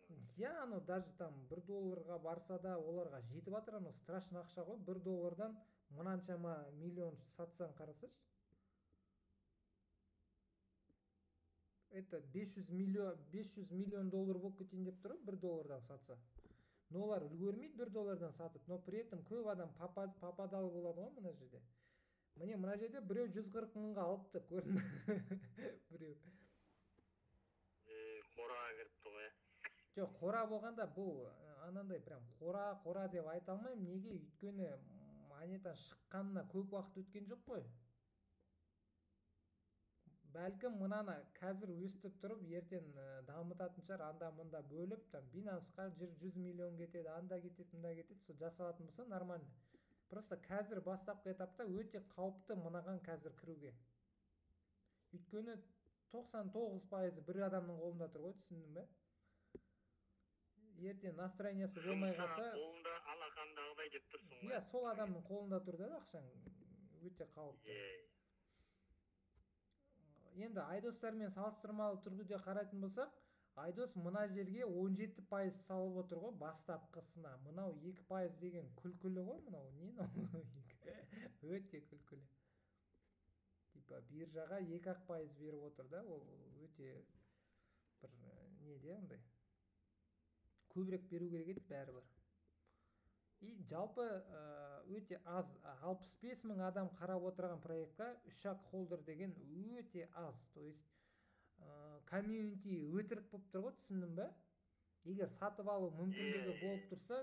Иә, анау даже там 1 долларға барса да, оларға жетіп жатыр. Анау страшный ақша ғой. 1 доллардан мынаншама миллион сатсаң, қарасайшы, это 500 миллион, 500 миллион доллар болып кетейін деп тұр ғой 1 доллардан сатса. Но олар үлгермейді 1 доллардан сатып, но при этом көп адам попадал болады ғой мына жерде. Міне, мына жерде біреу 140 мыңға алыпты, көрдің бе, біреу. Қораға кіріпті ғой, иә. Жоқ, қора болғанда, бұл анандай прям қора қора деп айта алмаймын. Неге? Өйткені монета шыққанына көп уақыт өткен жоқ қой. Бәлкім, мынаны қазір өстіп тұрып, ертең дамытатын шығар, анда мында бөліп, там Бинансқа 100 миллион кетеді, анда кетеді, мында кетеді, сол жасалатын болса, нормально. Просто қазір бастапқы этапта өте қауіпті мынаған қазір кіруге, өйткені 99 пайызы бір адамның қолында тұр ғой, түсіндің бе? Ертең настроение сі болмай қалса, Қолында, алақандағыдай деп тұрсың ғой. Иә, сол адамның қолында тұр да ақшаң, өте қауіпті. Енді Айдостармен салыстырмалы түрде қарайтын болсақ, Айдос мына жерге 17% салып отыр ғой бастапқысына. Мынау 2% деген күлкілі ғой. Мынау не, мынау өте күлкілі. Типа биржаға 2 ақ пайыз беріп отыр да. Ол өте бір не де, андай көбірек беру керек еді бәрібір. И жалпы өте аз, 65 мың адам қарап отырған проектқа үш ақ холдер деген өте аз. То есть комьюнити өтірік болып тұр ғой, түсіндің ба? Егер сатып алу мүмкіндігі болып тұрса,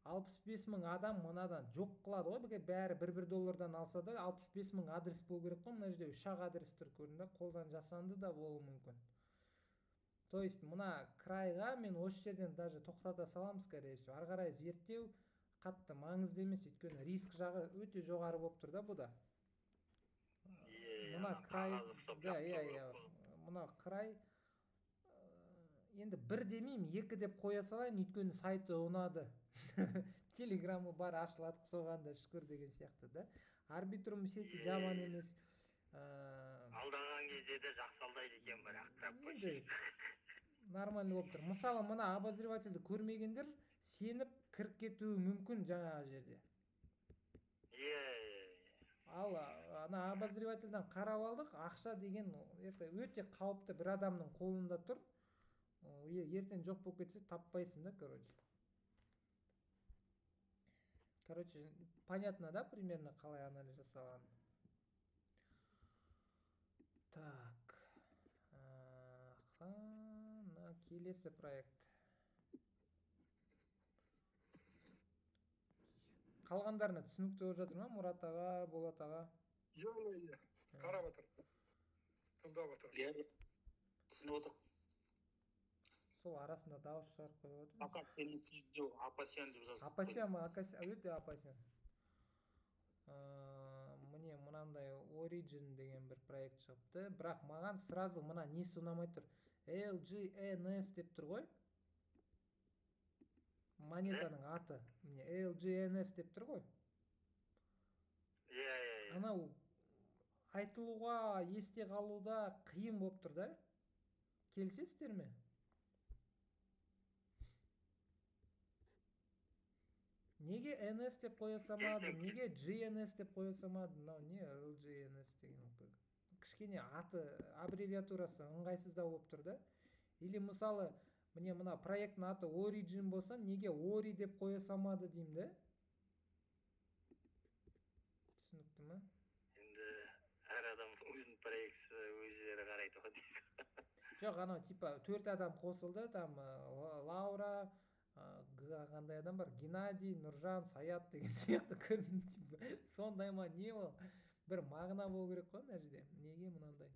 65 мың адам мынадан жоқ қылады ғой. Бізге бәрі бір бір доллардан алса да, 65 мың адрес болу керек қой. Мына жерде үш ақ адрес тұр, көрдің бе? Қолдан жасанды да болуы мүмкін. То есть мына крайға мен осы жерден даже тоқтата саламын, скорее всего. Ары қарай зерттеу қатты маңызды емес, өйткені риск жағы өте жоғары болып тұр да бұда. Иә. Мына Ана край қағаз ұқсап да, жапса иә. керек Иә. қой. Мына край енді бір демеймін, екі деп қоя салайын, өйткені сайты ұнады, телеграмы бар, ашылады, соған да шүкір деген сияқты да. Арбитрум сети жаман емес. Алдаған кезде де жақсы алдайды екен бірақ та. Енді нормально болып тұр. Мысалы, мына обозреватель ді көрмегендер сеніп кіріп кетуі мүмкін жаңағы жерде. Иә иә Ал ана обозреватель ден қарап алдық, ақша деген это өте қауіпті, бір адамның қолында тұр. Ертең жоқ болып кетсе, таппайсың да. Короче, понятно да, примерно қалай анализ жасалғанын. Так, аха, мына келесі проект. Қалғандарына түсінікті болып жатыр ма, Мұрат аға, Болат аға? Иә, қарап жатыр, тыңдап жатыр. Иә, түсініп отыр. Сол арасында дауыс шығарып қойып отырмыз. Пока сенімсіздеу, опасен деп жазып. Опасен ма? Өте опасен. Міне, мынандай Origin деген бір проект шығыпты, бірақ маған сразу мына несі ұнамай тұр. LGNS деп тұр ғой монетаның аты. Міне, LGNS деп тұр ғой. иә иә иә Анау айтылуға, есте қалуда қиын болып тұр да, келісесіздер ме? Неге NS деп қоя салмады, неге GNS деп қоя салмады? Мынау не, LGNS деген кішкене аты, аббревиатурасы ыңғайсыздау болып тұр да. Или мысалы, міне, мына проекттің аты Origin болса, неге Ори деп қоя салмады деймін да. Түсінікті ма? Енді әр адам өзінің проектісі, өздері қарайды ғой дейсің. Жоқ, анау типа төрт адам қосылды там, Лаура, қандай адам бар, Геннадий, Нұржан, Саят деген сияқты көрінді. Типа сондай ма, не ол, бір мағына болу керек қой мына жерде. Неге мынандай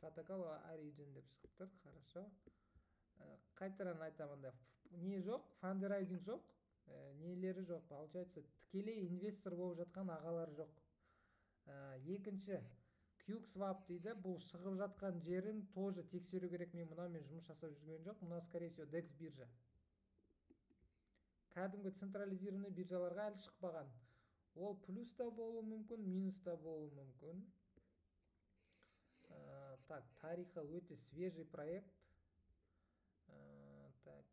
протокол Origin деп шығып тұр? Хорошо. Қайтадан айтамын, андай не жоқ, фандрайзинг жоқ, нелері жоқ, получается, тікелей инвестор болып жатқан ағалар жоқ. Екінші QSwap дейді. Бұл шығып жатқан жерін тоже тексеру керек. Мен мынаумен жұмыс жасап жүрген жоқ. Мынау, скорее всего, DEX биржа, кәдімгі централизированный биржаларға әлі шықпаған. Ол плюс та болуы мүмкін, минус та болуы мүмкін. Так, тарихы өте свежий проект. Так.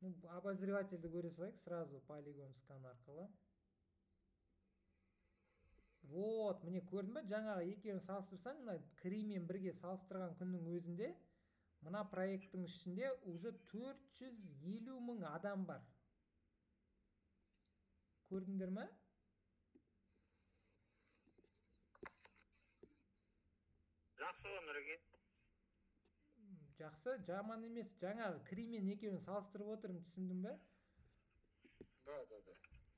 Ну, обозревательді көре салайық сразу Polygon Scan арқылы. Вот, міне, көрдің ба, жаңағы екеуін салыстырсаң, мына Кримен бірге салыстырған күннің өзінде мына проекттің ішінде уже 450 мың адам бар. Көрдіңдер ме? Жақсы ғой, Нұреке. Жақсы, жаман емес. Жаңағы Кримен екеуін салыстырып отырмын, түсіндің бе? Да.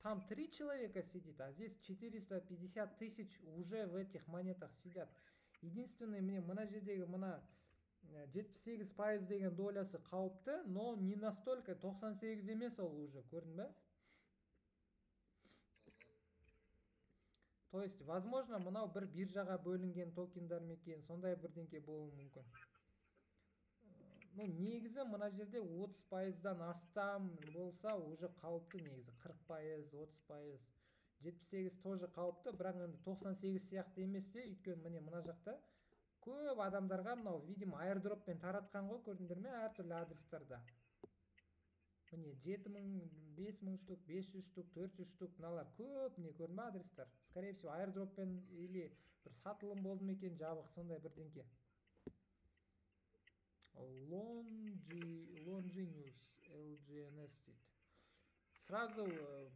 Там три человека сидит, а здесь 450 тысяч уже в этих монетах сидят. Единственный, міне, мына жердегі мына 78% деген долясы қауіпті, но не настолько, 98 емес ол уже, көрдің бе? То есть, возможно, мынау бір биржаға бөлінген токендар ма екен, сондай бірдеңке болуы мүмкін. Ну, негізі мына жерде 30 пайыздан астам болса уже қауіпті негізі. 40%, 30%, 78 тоже қауіпті, бірақ енді 98 сияқты емес те, өйткені міне мына жақта көп адамдарға мынау, видимо, airdropпен таратқан ғой, көрдіңдер ме, әртүрлі адрестарда. Міне, 7000, 5000 штук, 500 штук, 400 штук, мыналар көп, міне, көрдің ба, адрестар. Скорее всего, airdropпен или бір сатылым болды ма екен, жабық сондай бірдеңке. Longinus LGNS дейді. Сразу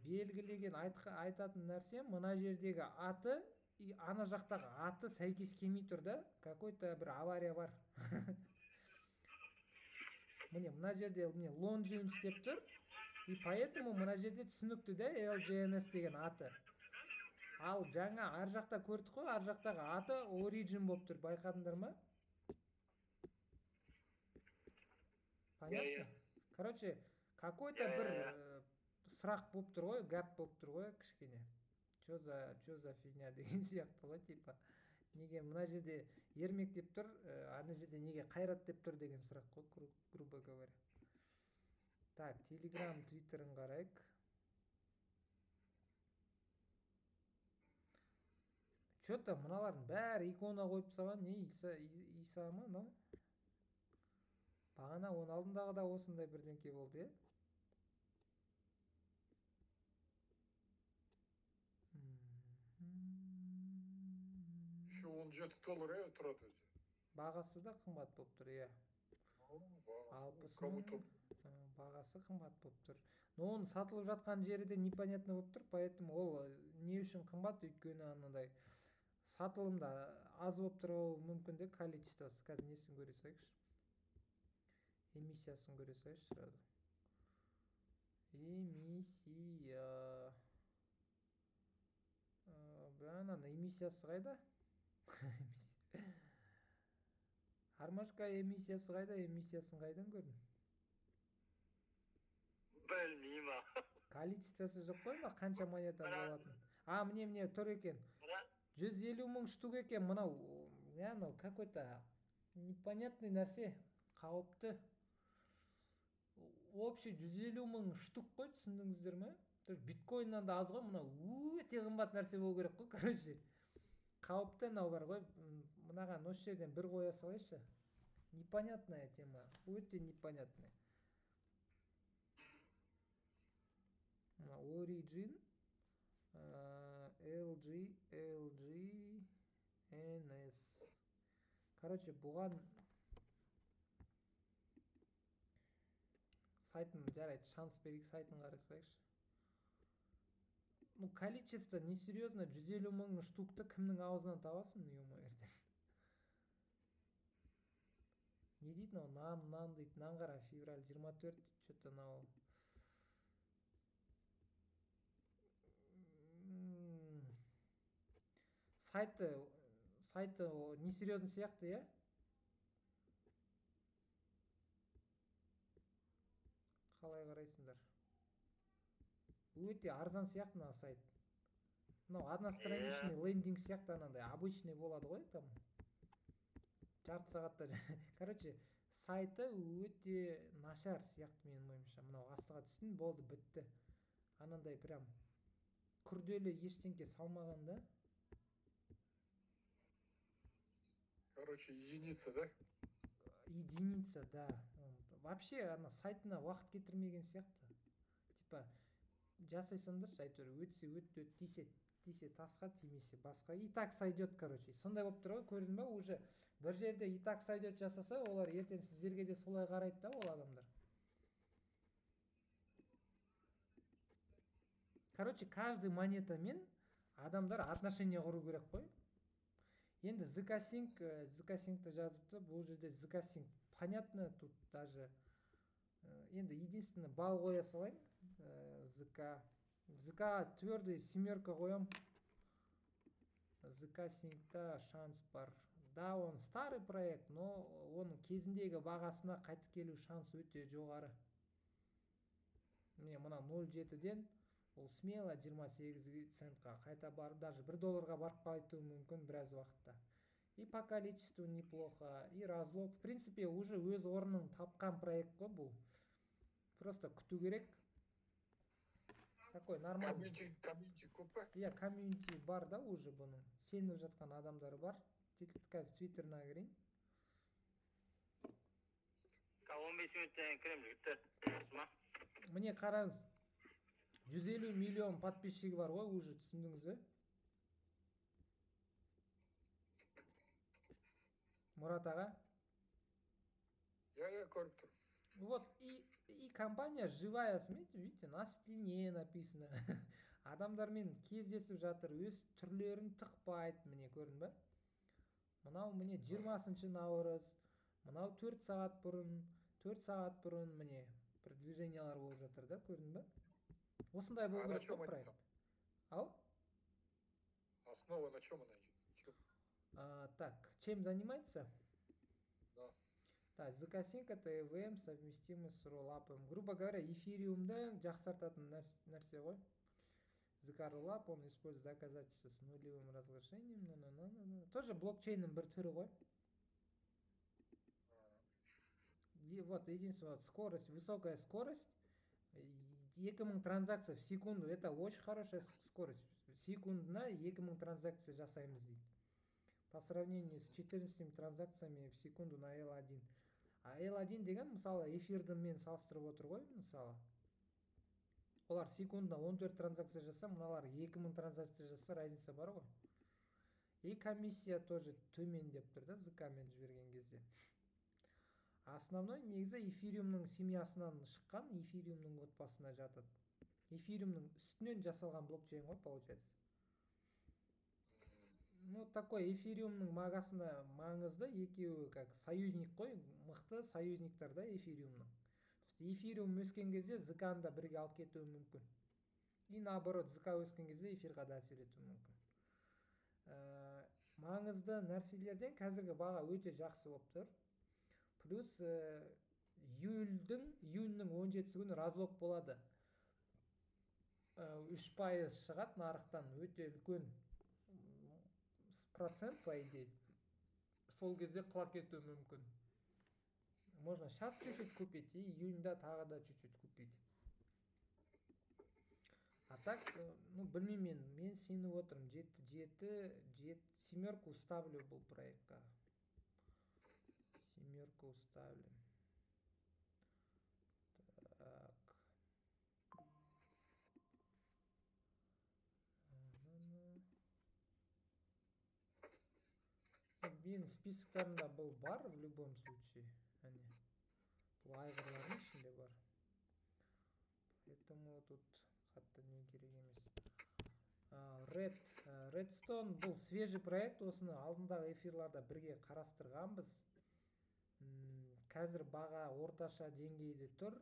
белгілеген айтатын нәрсем, мына жердегі аты и ана жақтағы аты сәйкес келмей тұр да, какой-то бір авария бар. Міне, мына жерде міне Longinus деп тұр, и поэтому мына жерде түсінікті да LGNS деген аты. Ал жаңа ар жақта көрдік қой, ар жақтағы аты Origin болып тұр, байқадыңдар ма? Понятно? Иә. Короче, какой-то Иә, бір иә. Сұрақ болып тұр ғой, гәп болып тұр ғой кішкене. Чё за фигня деген сияқты ғой, типа. Неге мына жерде Ермек деп тұр, ана жерде неге Қайрат деп тұр деген сұрақ қой, грубо говоря. Так, Телеграм, Твиттерін қарайық. Чё-то мыналардың бәрі икона қойып тастаған, не, Иса ма мынау? Бағана оның алдындағы да осындай бірдеңке болды, иә? Еще 17 доллар, иә, тұрады өзі. Бағасы да қымбат болып тұр, иә. Бағасы, 60 как будто мың, бағасы қымбат болып тұр. Но оның сатылып жатқан жері де непонятно болып тұр, поэтому ол не үшін қымбат, өйткені анандай сатылымда аз болып тұруы мүмкін де количествосы. Қазір несін көре салайықшы. Эмиссиясын көре салайықшы сразу. Эмиссия. Ананың эмиссиясы қайда? Армашка, эмиссиясы қайда? Эмиссиясын қайдан көрдің? Білмеймін. Количествосы жоқ қой ма, қанша монета болатын? А, міне, міне тұр екен. 150 мың штук екен мынау. Иә, мынау какой-то непонятный нәрсе, қауіпті. Общий 150 мың штук қой, түсіндіңіздер ме? То есть биткоиннан да аз ғой, мынау өте қымбат нәрсе болу керек қой, короче. Қауіпті мынау бар ғой, мынаған осы жерден бір қоя салайыншы. Непонятная тема, өте непонятная. Мына Origin, LG, LG, NS. Короче, бұған сайтын, жарайды, шанс берейік, сайтын қарай салайықшы. Ну, количество несерьезно, 150 мың штукты кімнің аузынан табасың, ё-моё, ертең. Не дейді мынау, нан, нан дейді, нан қара, февраль 24 дейді, чё-то мынау. Сайты несерьезный сияқты, иә? Қалай қарайсыңдар? Өте арзан сияқты мына сайт. Мынау одностраничный лендинг сияқты, анандай обычный болады ғой, там жарты сағатта. Короче, сайты өте нашар сияқты менің ойымша. Мынау астыға түстің, болды, бітті. Анандай прям күрделі ештеңке салмаған да. Короче, единица, да? Единица, да. Он вообще ана сайтына уақыт кетірмеген сияқты, типа жасай салыңдаршы, әйтеуір өтсе өтті, тисе тисе тасқа, тимесе басқа, и так сойдет. Короче, сондай болып тұр ғой, көрдің ба? Уже бір жерде и так сойдет жасаса, олар ертең сіздерге де солай қарайды да, ол адамдар. Короче, каждый монетамен адамдар отношения құру керек қой. Енді zkSync, zkSync'ті жазыпты бұл жерде. zkSync понятно, тут даже енді единственное балл қоя салайын. ZK твердый семерка қоям. zkSync'та шанс бар, да. Он старый проект, но оның кезіндегі бағасына қайтып келу шансы өте жоғары. Міне, мына 0,7-ден ол смело 28 центқа қайта барып, даже 1 долларға барып қайтуы мүмкін біраз уақытта. И по количеству неплохо, и разлок, в принципе, уже өз орнын тапқан проект қой бұл, просто күту керек. Такой нормальный. Комьюнити көп па? Иә, комьюнити бар да, уже бұның сеніп жатқан адамдары бар. Қазір твиттеріне кірейін. 15 минуттан кейін кіремін, жігіттер. Жақсы ма? Міне, қараңыз, 150 миллион подписчигі бар ғой уже, түсіндіңіз бе, Мұрат аға? Иә, көріп тұрмын. Вот и компания живая, смотрите, видите, на стене написано. Адамдармен кездесіп жатыр, өз түрлерін тықпайды, міне, көрдің ба? Мынау, міне, 20 наурыз, мынау 4 сағат бұрын, 4 сағат бұрын, міне, бір движениялар болып жатыр да, көрдің ба? Осындай болу А на керек чем қой они проект. там? Ау? Основа на чем она? Чем? А, так, чем занимается? Да. Так, zkSync это EVM, совместимый с роллапом. Грубо говоря, эфириумды жақсартатын нәрсе ғой. ZK Rollup, он использует доказательства с нулевым разглашением. На -на -на -на -на. Тоже блокчейннің бір түрі ғой. Вот, единственное, вот скорость, высокая скорость. 2000 транзакций в секунду, это очень хорошая скорость. Секундына 2000 транзакция жасаймыз дейді. По сравнению с 14 транзакциями в секунду на L1. А L1 деген, мысалы, эфирді мен салыстырып отыр ғой, мысалы. Олар секундына 14 транзакция жасаса, мыналар 2000 транзакция жасаса, разница бар ғой. И комиссия тоже төмен деп тұр да, ZK-мен жіберген кезде. Основной негізі эфириумның семьясынан шыққан, эфириумның отбасына жатады. Эфириумның үстінен жасалған блокчейн ғой, получается. Ну, такой эфириумның мағасына маңызды, екеуі как союзник қой, мықты союзниктар да эфириумның. То есть эфириум өскен кезде ZK-ны да бірге алып кетуі мүмкін. И наоборот, ZK өскен кезде эфирға да әсер етуі мүмкін. Маңызды нәрселерден қазіргі баға өте жақсы болып тұр. Плюс июньнің 17 күні разлок болады. 3% шығады нарықтан, өте үлкен процент, по идее. Сол кезде құлап кетуі мүмкін. Можно сейчас чуть-чуть купить и июньда тағы да чуть-чуть купить. А так, ну, білмеймін мен, сеніп отырмын. Жеті, жеті, жеті, семерку ставлю бұл проектқа. Семерку ставлю. Так. Ну, менің списоктарымда бұл бар в любом случае. Әне. Бұл айғырлардың ішінде бар. Поэтому тут қатты не керек емес. Red, Redstone бұл свежий проект, осыны алдындағы эфирларда бірге қарастырғанбыз. Қазір баға орташа деңгейде тұр,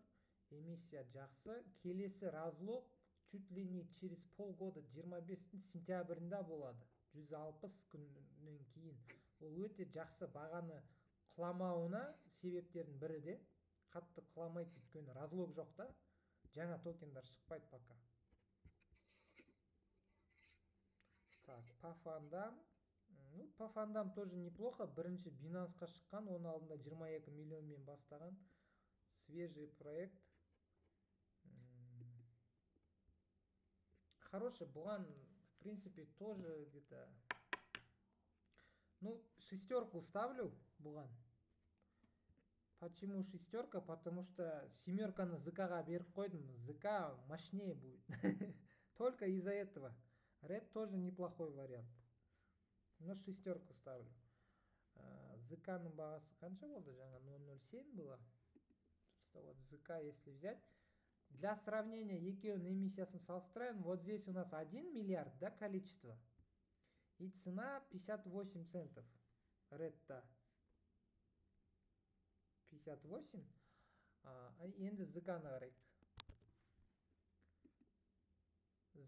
эмиссия жақсы. Келесі разлок чуть ли не через полгода, 25 сентябрінде болады. 160 күннен кейін. Ол өте жақсы, бағаны құламауына себептердің бірі де. Қатты құламайды, өйткені разлок жоқ та, жаңа токендар шықпайды пока. Так, по фондам. Ну, по фондам тоже неплохо. Бірінші Binance-қа шыққан, оның алдында 22 миллионмен бастаған. Свежий проект. Хороший, бұған, в принципе, тоже где-то Ну, шестерку ставлю бұған. Почему шестерка? Потому что семерканы ЗК-ға беріп қойдым. ЗК мощнее будет. Только из-за этого. Ред тоже неплохой вариант. Но шестерку ставлю. ЗК-ның бағасы қанша болды? Жаңа 0,07 было. Просто вот ЗК если взять. Для сравнения екеуінің эмиссиясын салыстырайын. Вот здесь у нас 1 миллиард, да, количество. И цена 58 центов. Редта. 58. А енді ЗК-ны қарайық.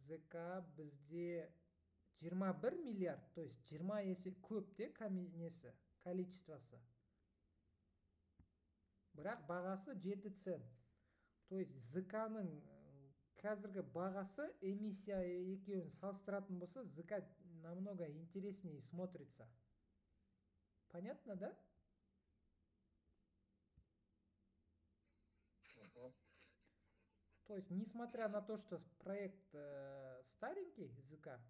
ЗК бізде 21 миллиард, то есть 20 есе көп те несі, количествосы. Бірақ бағасы 7 цент. То есть ЗК-ның қазіргі бағасы, эмиссия екеуін салыстыратын болса, ЗК намного интереснее смотрится. Понятно, да? Мгм. То есть, несмотря на то, что проект старенький, ЗК,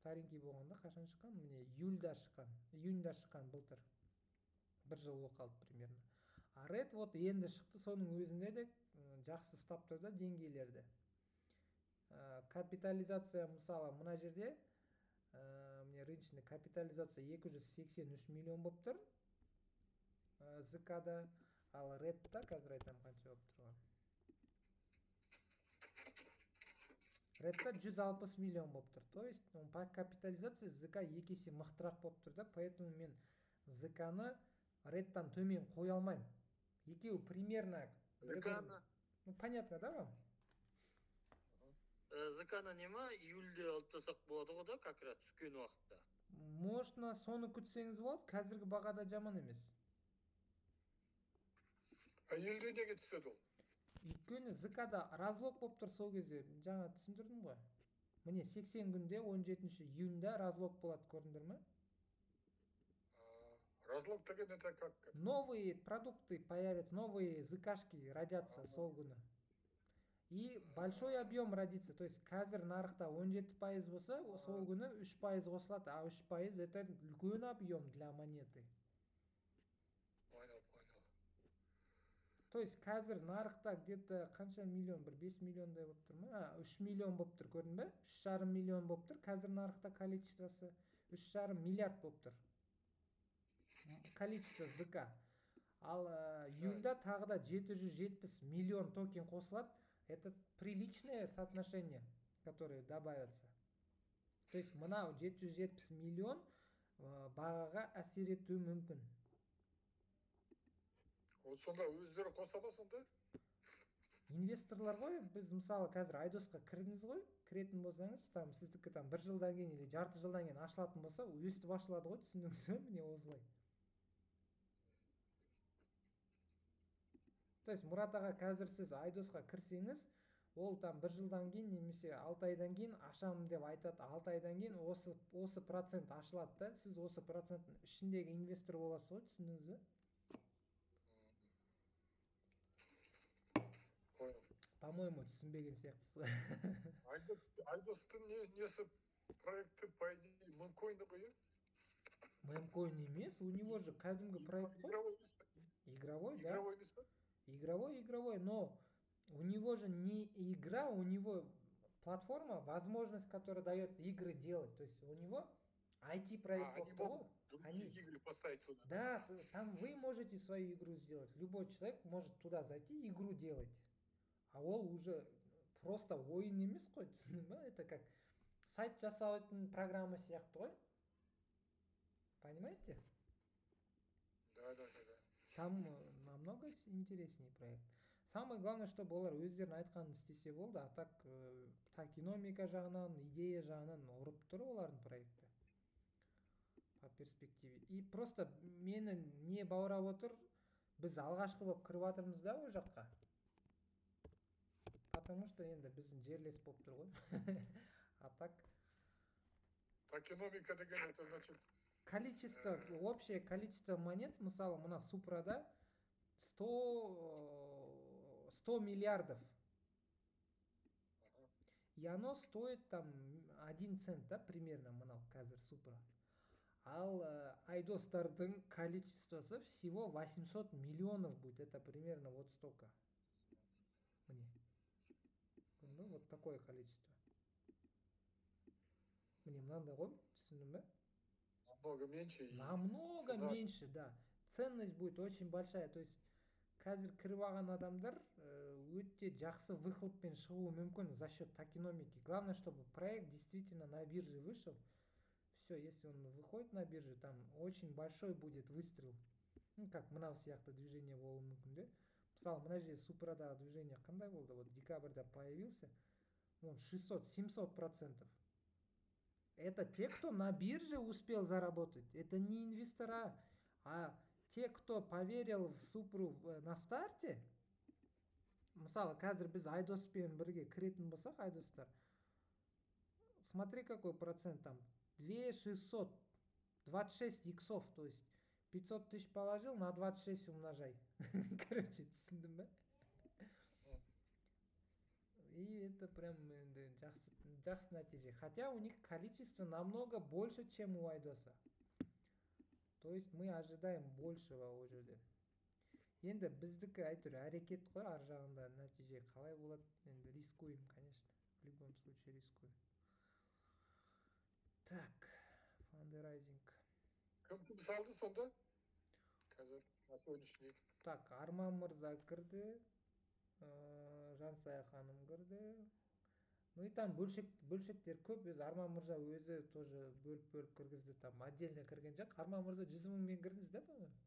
старенький болғанда қашан шыққан? Міне, июльда шыққан, июньда шыққан былтыр. Бір жыл болып қалды примерно. А Ред вот енді шықты, соның өзінде де жақсы ұстап тұр да деңгейлерді. Капитализация мысалы мына жерде, міне, рыночный капитализация 283 миллион болып тұр. ЗК-да, ал Редта қазір айтамын қанша болып тұрған. Редта 160 миллион болып тұр. То есть, ну, по капитализации ЗК екі есе мықтырақ болып тұр да, поэтому мен ЗК-ны Редтан төмен қоя алмаймын. Екеуі примерно бір-бірін. ЗК-ны Ну, понятно, да, вам? ЗК-ны не ма, июльде алып тастасақ болады ғой да, как раз түскен уақытта. Можно, соны күтсеңіз болады, қазіргі бағада жаман емес. А июльде неге түседі ол? Өйткені ЗК-да разлок болып тұр сол кезде, жаңа түсіндірдім ғой. Міне, 80 күнде 17 июньда разлок болады, көрдіңдер ме? А, разлок деген это как? Новые продукты появятся, новые ЗКшки родятся сол күні. И большой объем родится, то есть қазір нарықта 17% болса, сол күні 3% қосылады, а 3% это үлкен объем для монеты. Понял, понял. То есть қазір нарықта где-то қанша миллион, бір 5 миллиондай болып тұр ма? А, 3 миллион болып тұр, көрдің бе? 3,5 миллион болып тұр қазір нарықта количествосы. 3,5 миллиард болып тұр. Количество ЗК. Ал июньда тағы да 770 миллион токен қосылады. Это приличное соотношение, которое добавится. То есть мынау 770 миллион бағаға әсер етуі мүмкін. Вот сонда өздері қоса ма сонда? Инвесторлар ғой, біз мысалы қазір Айдосқа кірдіңіз ғой, кіретін болсаңыз, там сіздікі там бір жылдан кейін или жарты жылдан кейін ашылатын болса, өстіп ашылады ғой, түсіндіңіз бе? Міне осылай. То есть Мұрат аға, қазір сіз Айдосқа кірсеңіз, ол там бір жылдан кейін немесе 6 айдан кейін ашамын деп айтады, 6 айдан кейін осы процент ашылады да, сіз осы проценттің ішіндегі инвестор боласыз ғой, түсіндіңіз бе? Понял. По-моему, түсінбеген сияқтысыз ғой. Айдостың несі проекті, по идее, мемкоин ғой, иә? Мемкоин емес, у него же кәдімгі проект қой. Игровой емес пе? Игровой, да. Игровой емес пе? Игровой, игровой, но у него же не игра, у него платформа, возможность, которая дает игры делать. То есть у него ай ти-проект А, они болып тұр ғой. могут другие Они игры поставить туда. Да, там вы можете свою игру сделать. Любой человек может туда зайти, игру делать. А ол уже просто ойын емес қой, түсіндің ба? Это как сайт жасайтын программа сияқты ғой. Понимаете? Да, да, да, да. Там намного интереснее проект. Самое главное, чтобы олар өздерінің айтқанын істесе болды, а так токеномика жағынан, идея жағынан ұрып тұр олардың проекті. По перспективе. И просто мені не баурап отыр, біз алғашқы болып кіріп жатырмыз да ол жаққа. Потому что енді біздің жерлес болып тұр ғой. А так Токеномика деген это значит количество, общее количество монет, мысалы, мына Супрада 100 миллиардов. И оно стоит там 1 цент, да, примерно, мынау қазір Супра. Ал Айдостардың количествосы всего 800 миллионов будет. Это примерно вот столько. Міне. Ну, вот такое количество. Міне, мынандай ғой, түсіндің бе? Намного меньше. И Намного цена меньше, да. Ценность будет очень большая. То есть қазір кіріп алған адамдар өте жақсы выхлоппен шығуы мүмкін за счет токеномики. Главное, чтобы проект действительно на бирже вышел. Все, если он выходит на биржу, там очень большой будет выстрел. Ну, как мынау сияқты движение болуы мүмкін де. Мысалы, мына жерде Супрадағы движение қандай болды? Вот декабрьда появился, он 600-700%. Это те, кто на бирже успел заработать. Это не инвестора, а те, кто поверил в Супру на старте. Мысалы, қазір біз Айдоспен бірге кіретін болсақ, Айдостар, смотри, какой процент там. 2600, 26 иксов, то есть 500 тысяч положил, на 26 умножай. Короче, түсіндің бе? И это прям енді жақсы, жақсы нәтиже. Хотя у них количество намного больше, чем у Айдоса. То есть мы ожидаем большего ол жерде. Енді біздікі әйтеуір әрекет қой, ар жағында нәтиже қалай болады, енді рискуем, конечно. В любом случае рискуем. Так, фандрайзинг. Кім кім салды сонда? Қазір, на сегодняшний. Так, Арман мырза кірді, Жансая ханым кірді. Ну и там бөлшектер көп. Өзі Арман мырза өзі тоже бөліп бөліп кіргізді, там отдельно кірген жоқ. Арман мырза, 100 мыңмен кірдіңіз да, по-моему?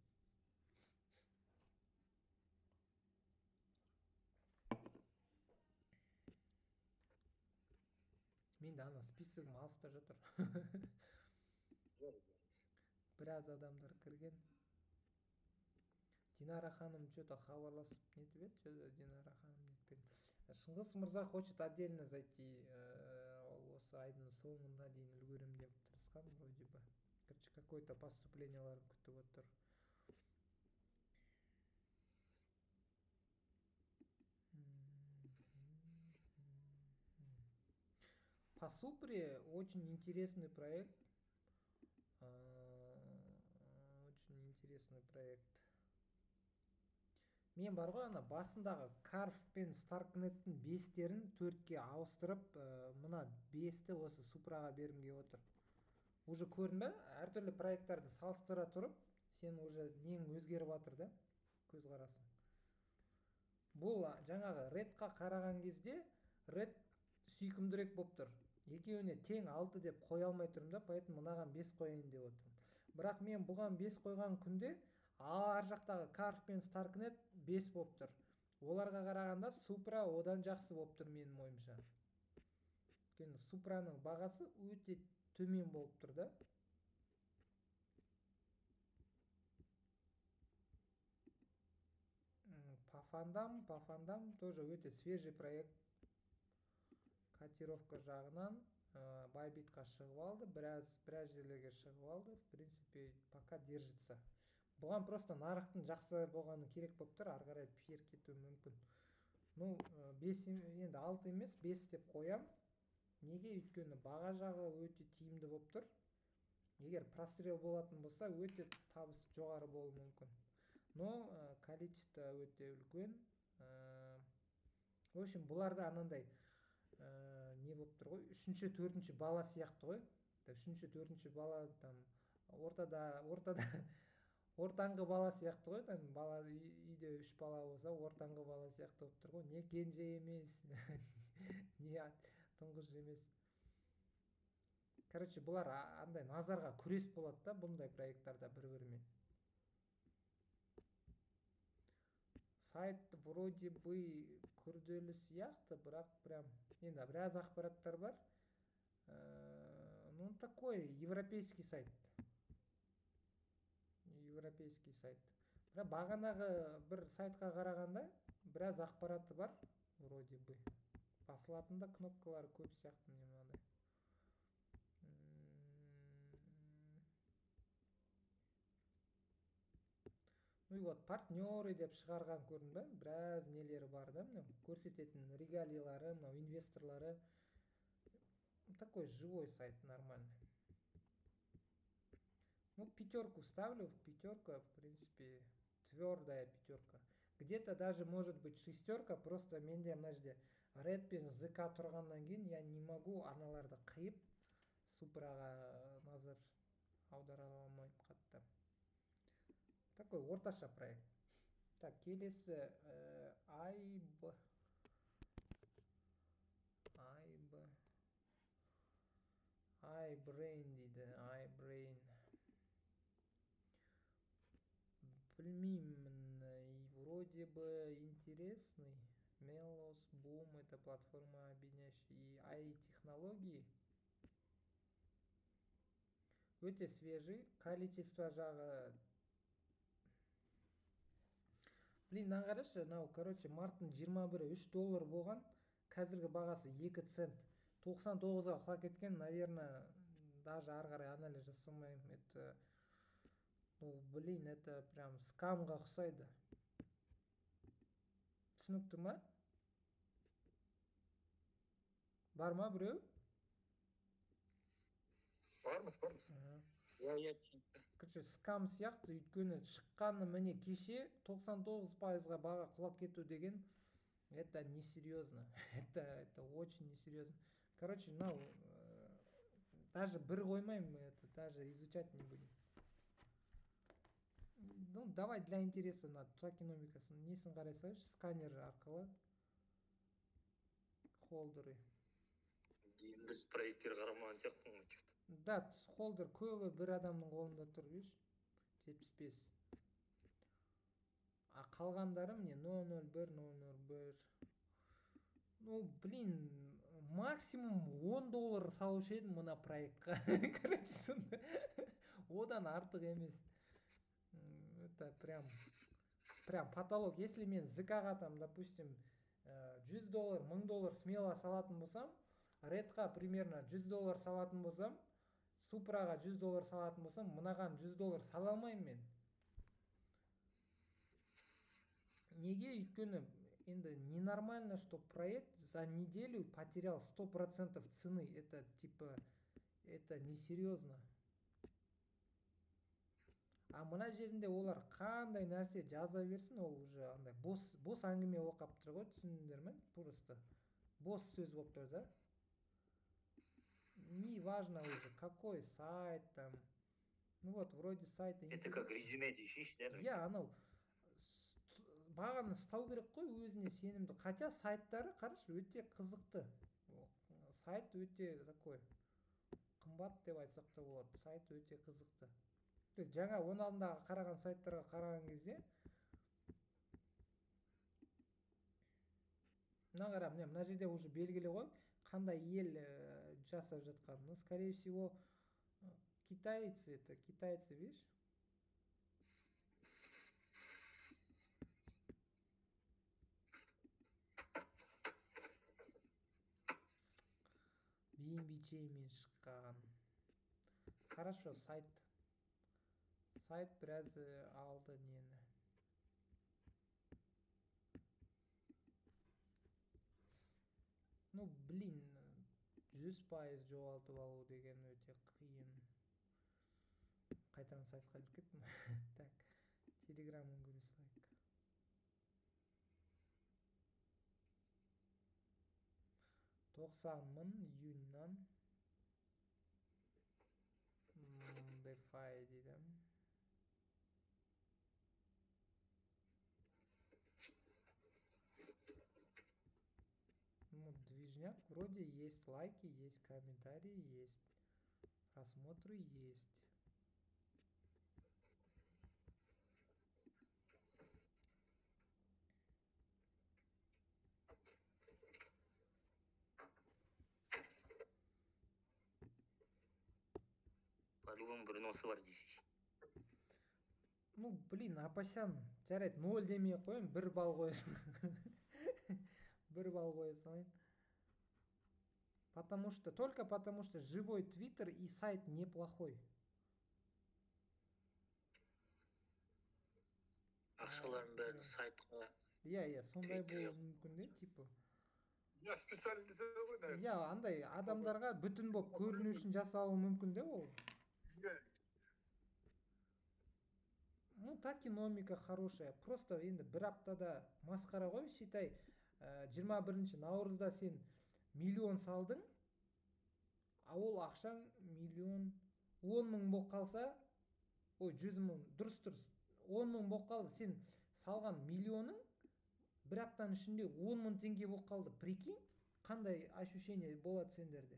Менде ана списогім алыста жатыр. Жарайды. Біраз адамдар кірген. Динара ханым че-то хабарласып нетіп еді, че Динара ханым нетпеген. Шыңғыс мырза хочет отдельно зайти, ол осы айдың соңына дейін үлгеремін деп тырысқан вроде бы. Короче, какой-то поступленияларын күтіп отыр. По Супре очень интересный проект. Очень интересный проект. Мен бар ғой, ана басындағы Карф пен Старкнеттің бестерін төртке ауыстырып, мына бесті осы Супраға бергім келіп отыр. Уже көрдің бе? Әртүрлі проекттарды салыстыра тұрып, сен уже нең өзгеріп жатыр да, көзқарасың. Бұл жаңағы Редқа қараған кезде Ред сүйкімдірек болып тұр. Екеуіне тең алты деп қоя алмай тұрмын да, поэтому мынаған бес қояйын деп отырмын. Бірақ мен бұған бес қойған күнде ар жақтағы Карф пен Старкнет бес болып тұр. Оларға қарағанда Супра одан жақсы болып тұр менің ойымша. Өйткені Супраның бағасы өте төмен болып тұр да. По фандам тоже өте свежий проект. Котировка жағынан Байбитқа шығып алды, біраз жерлерге шығып алды. В принципе, пока держится. Бұған просто нарықтың жақсы болғаны керек болып тұр, ары қарай пер кетуі мүмкін. Ну, бес енді алты емес, бес деп қоям. Неге? Өйткені баға жағы өте тиімді болып тұр. Егер прострел болатын болса, өте табыс жоғары болуы мүмкін. Но количество өте үлкен. В общем, бұларда анандай не болып тұр ғой, үшінші, төртінші бала сияқты ғой. Үшінші, төртінші бала, там ортада ортаңғы бала сияқты ғой. Там бала үйде үш бала болса, ортаңғы бала сияқты болып тұр ғой. Не кенже емес, не тұңғыш емес. Короче, бұлар андай назарға күрес болады да бұндай проекттарда бір бірімен. Сайт вроде бы күрделі сияқты, бірақ прям енді біраз ақпараттар бар. Ну, такой европейский сайт, европейский сайт. Бірақ бағанағы бір сайтқа қарағанда біраз ақпараты бар вроде бы. Басылатын да кнопкалары көп сияқты, міне, мынандай. Ну и вот партнеры деп шығарған, көрдің бе? Біраз нелері бар да, мынау көрсететін регалиялары, мынау инвесторлары. Такой живой сайт, нормальный. Ну, пятерку ставлю, пятерка, в принципе, твердая пятерка. Где-то даже может быть шестерка, просто менде мына жерде Ред пен ЗК тұрғаннан кейін я не могу аналарды қиып, Супраға назар аудара алмаймын қатты. Такой орташа проект. Так, келесі айб айб iBrain дейді, iBrain. Білмеймін, вроде бы интересный. Melos Boom — это платформа, объединяющая и AI-технологии. Өте свежий, количество жағы. Блин, мынаны қарашы, мынау, короче, марттың 21-і 3 доллар болған, қазіргі бағасы 2 цент. 99-ға құлап кеткен, наверное, даже ары қарай анализ жасамаймын. Это, ну, блин, это прям скамға ұқсайды. Түсінікті ма? Бар ма біреу? Бармыз, бармыз. Иә, түсінікті. Короче, скам сияқты, өйткені шыққаны міне кеше, 99%-ға баға құлап кету деген это несерьезно. Это очень несерьезно. Короче, мынау даже бір қоймаймын, это даже изучать не будем. Ну, давай для интереса мына токеномикасын, несін қарай салайыншы, сканер арқылы холдеры. Енді проекттер қарамаған сияқтымын ғой, что-то. Да, холдер көбі бір адамның қолында тұр, видишь? 75. А қалғандары міне 0.01, 0.01. Ну, блин, максимум 10 доллар салушы едім мына проектқа. Короче, сонда одан артық емес. Это прям потолок. Если мен ЗК-ға там, допустим, 100 доллар, 1000 доллар смело салатын болсам, Редқа примерно 100 доллар салатын болсам, Супраға 100 доллар салатын болсам, мынаған 100 доллар сала алмаймын мен. Неге? Өйткені енді ненормально, что проект за неделю потерял 100% цены. Это типа, это несерьезно. А мына жерінде олар қандай нәрсе жаза берсін, ол уже андай бос әңгіме болып қалып тұр ғой, түсіндіңдер ме? Просто бос сөз болып тұр да. Не важно уже, какой сайт там. Ну вот, вроде сайта Это как резюме дейсің, да? Иә, анау бағаны ұстау керек қой өзіне сенімді. Хотя сайттары, қарашы, өте қызықты. Сайт өте такой қымбат деп айтсақ та болады. Сайт өте қызықты. То есть жаңа оның алдындағы қараған сайттарға қараған кезде мына қара, міне мына жерде уже белгілі ғой, қандай ел жасап жатқанын. Ну, скорее всего, китайцы, это китайцы, видишь? BNB Chain-мен шыққан. Хорошо, сайт. Сайт біраз алды нені. Ну, блин, 100% жоғалтып алу деген өте қиын. Қайтадан сайтқа кіріп кеттім. Так, Телеграмын көре салайық. 90 мың июньнан. DeFi дейді. Ну, движняк вроде есть, лайки есть, комментарии есть, просмотры есть. По-любому бір носы бар дейсіз. Ну, блин, Апасян, жарайды, 0 демей ақ қояйын, 1 балл қоя салайын. 1 балл қоя салайын. Потому что, только потому что живой твиттер и сайт неплохой. Ақшалардың бәрін сайтқа. Иә, иә, сондай Твиттерге. болуы мүмкін де, типа. Я специально не ғой, наверное. Иә, андай адамдарға бүтін болып көріну үшін жасалуы мүмкін де ол. Иә. Ну, токеномика хорошая. Просто енді бір аптада масқара ғой, считай, 21 наурызда сен миллион салдың, а ол ақшаң миллион он мың болып қалса, ой, 100 000, дұрыс, 10 000 болып қалды. Сен салған миллионың бір аптаның ішінде 10 000 теңге болып қалды. Прикинь, қандай ощущение болады сендерде?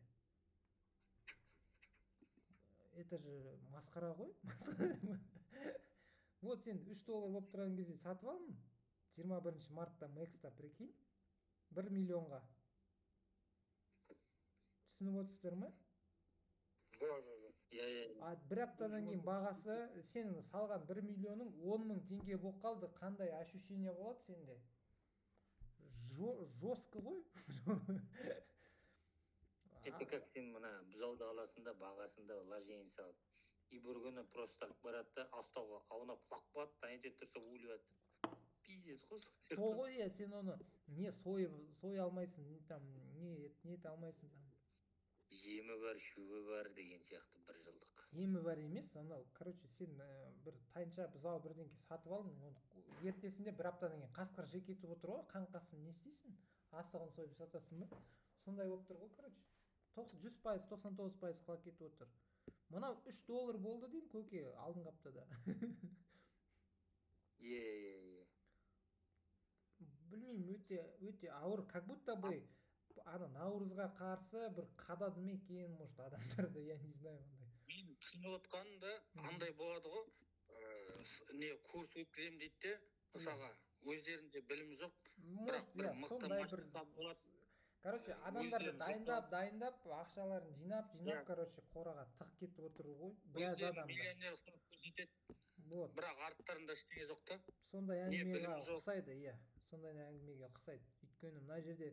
Это же масқара ғой. Вот сен 3 доллар болып тұрған кезде сатып алдың 21 мартта MEXC-та, прикинь, 1 миллионға. Түсініп отырсыздар ма? Да. Иә. А бір аптадан кейін бағасы, сенің салған 1 миллионың 10 000 теңге болып қалды. Қандай ощущение болады сенде? Жестко ғой. Это как сен мына бұзауды аласың да, бағасың да, вложение салып, и бір күні просто так барады да, астауға аунап құлап қалады, таңертең тұрса, өліп жатыр. Пиздец қой. Сол ғой, иә. Сен оны не сойып соя алмайсың, не там не ете алмайсың там. Емі бар, шөбі бар деген сияқты, бір жылдық. Емі бар емес анау. Короче, сен бір тайынша, бұзау, бірдеңке сатып алдың, оны ертесінде, бір аптадан кейін қасқыр жеп кетіп отыр ғой қаңқасын. Не істейсің? Асығын сойып сатасың ба? Сондай болып тұр ғой, короче. 100%, 99% құлап кетіп отыр. Мынау 3 доллар болды деймін, көке, алдыңғы аптада. Иә. Білмеймін, өте өте ауыр. Как будто бы ана наурызға қарсы бір қадады ма екен, может, адамдарды, я не знаю, ондай. Мен түсініп отқаным да андай болады ғой, не курс өткіземін дейді де, мысалға, өздерінде білім жоқ, может, бір иә, мықты сондай бір мастер болады. Короче, адамдарды Өздері жоқ. дайындап, дайындап, ақшаларын жинап, жинап, короче, қораға тығып кетіп отыр ғой біраз Өздерін адамды. миллионер ұқсап көрсетеді, Вот. бірақ арттарында ештеңе жоқ та. Сондай Не әңгімеге білім жоқ. ұқсайды, иә, сондай әңгімеге ұқсайды. Өйткені мына жерде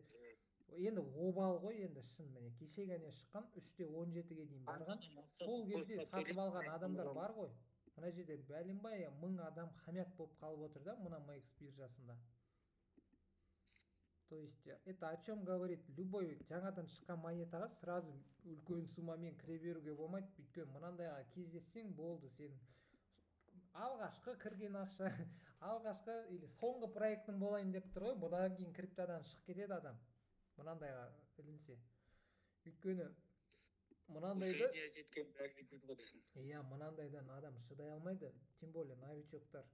енді обал ғой енді, шын. Міне, кеше ғана шыққан, 3,17-ге дейін барған. Сол кезде сатып алған адамдар бар ғой. Мына жерде бәленбай мың адам хомяк болып қалып отыр да мына MEXC биржасында. То есть это о чем говорит? Любой жаңадан шыққан монетаға сразу үлкен суммамен кіре беруге болмайды, өйткені мынандайға кездессең болды. Сен алғашқы кірген ақша, алғашқы или соңғы проектің болайын деп тұр ғой. Бұдан кейін криптодан шығып кетеді адам мынандайға ілінсе, өйткені мынандайды Средняя жеткен бәрі кетеді ғой дейсің. Иә, мынандайдан адам шыдай алмайды, тем более новичоктар.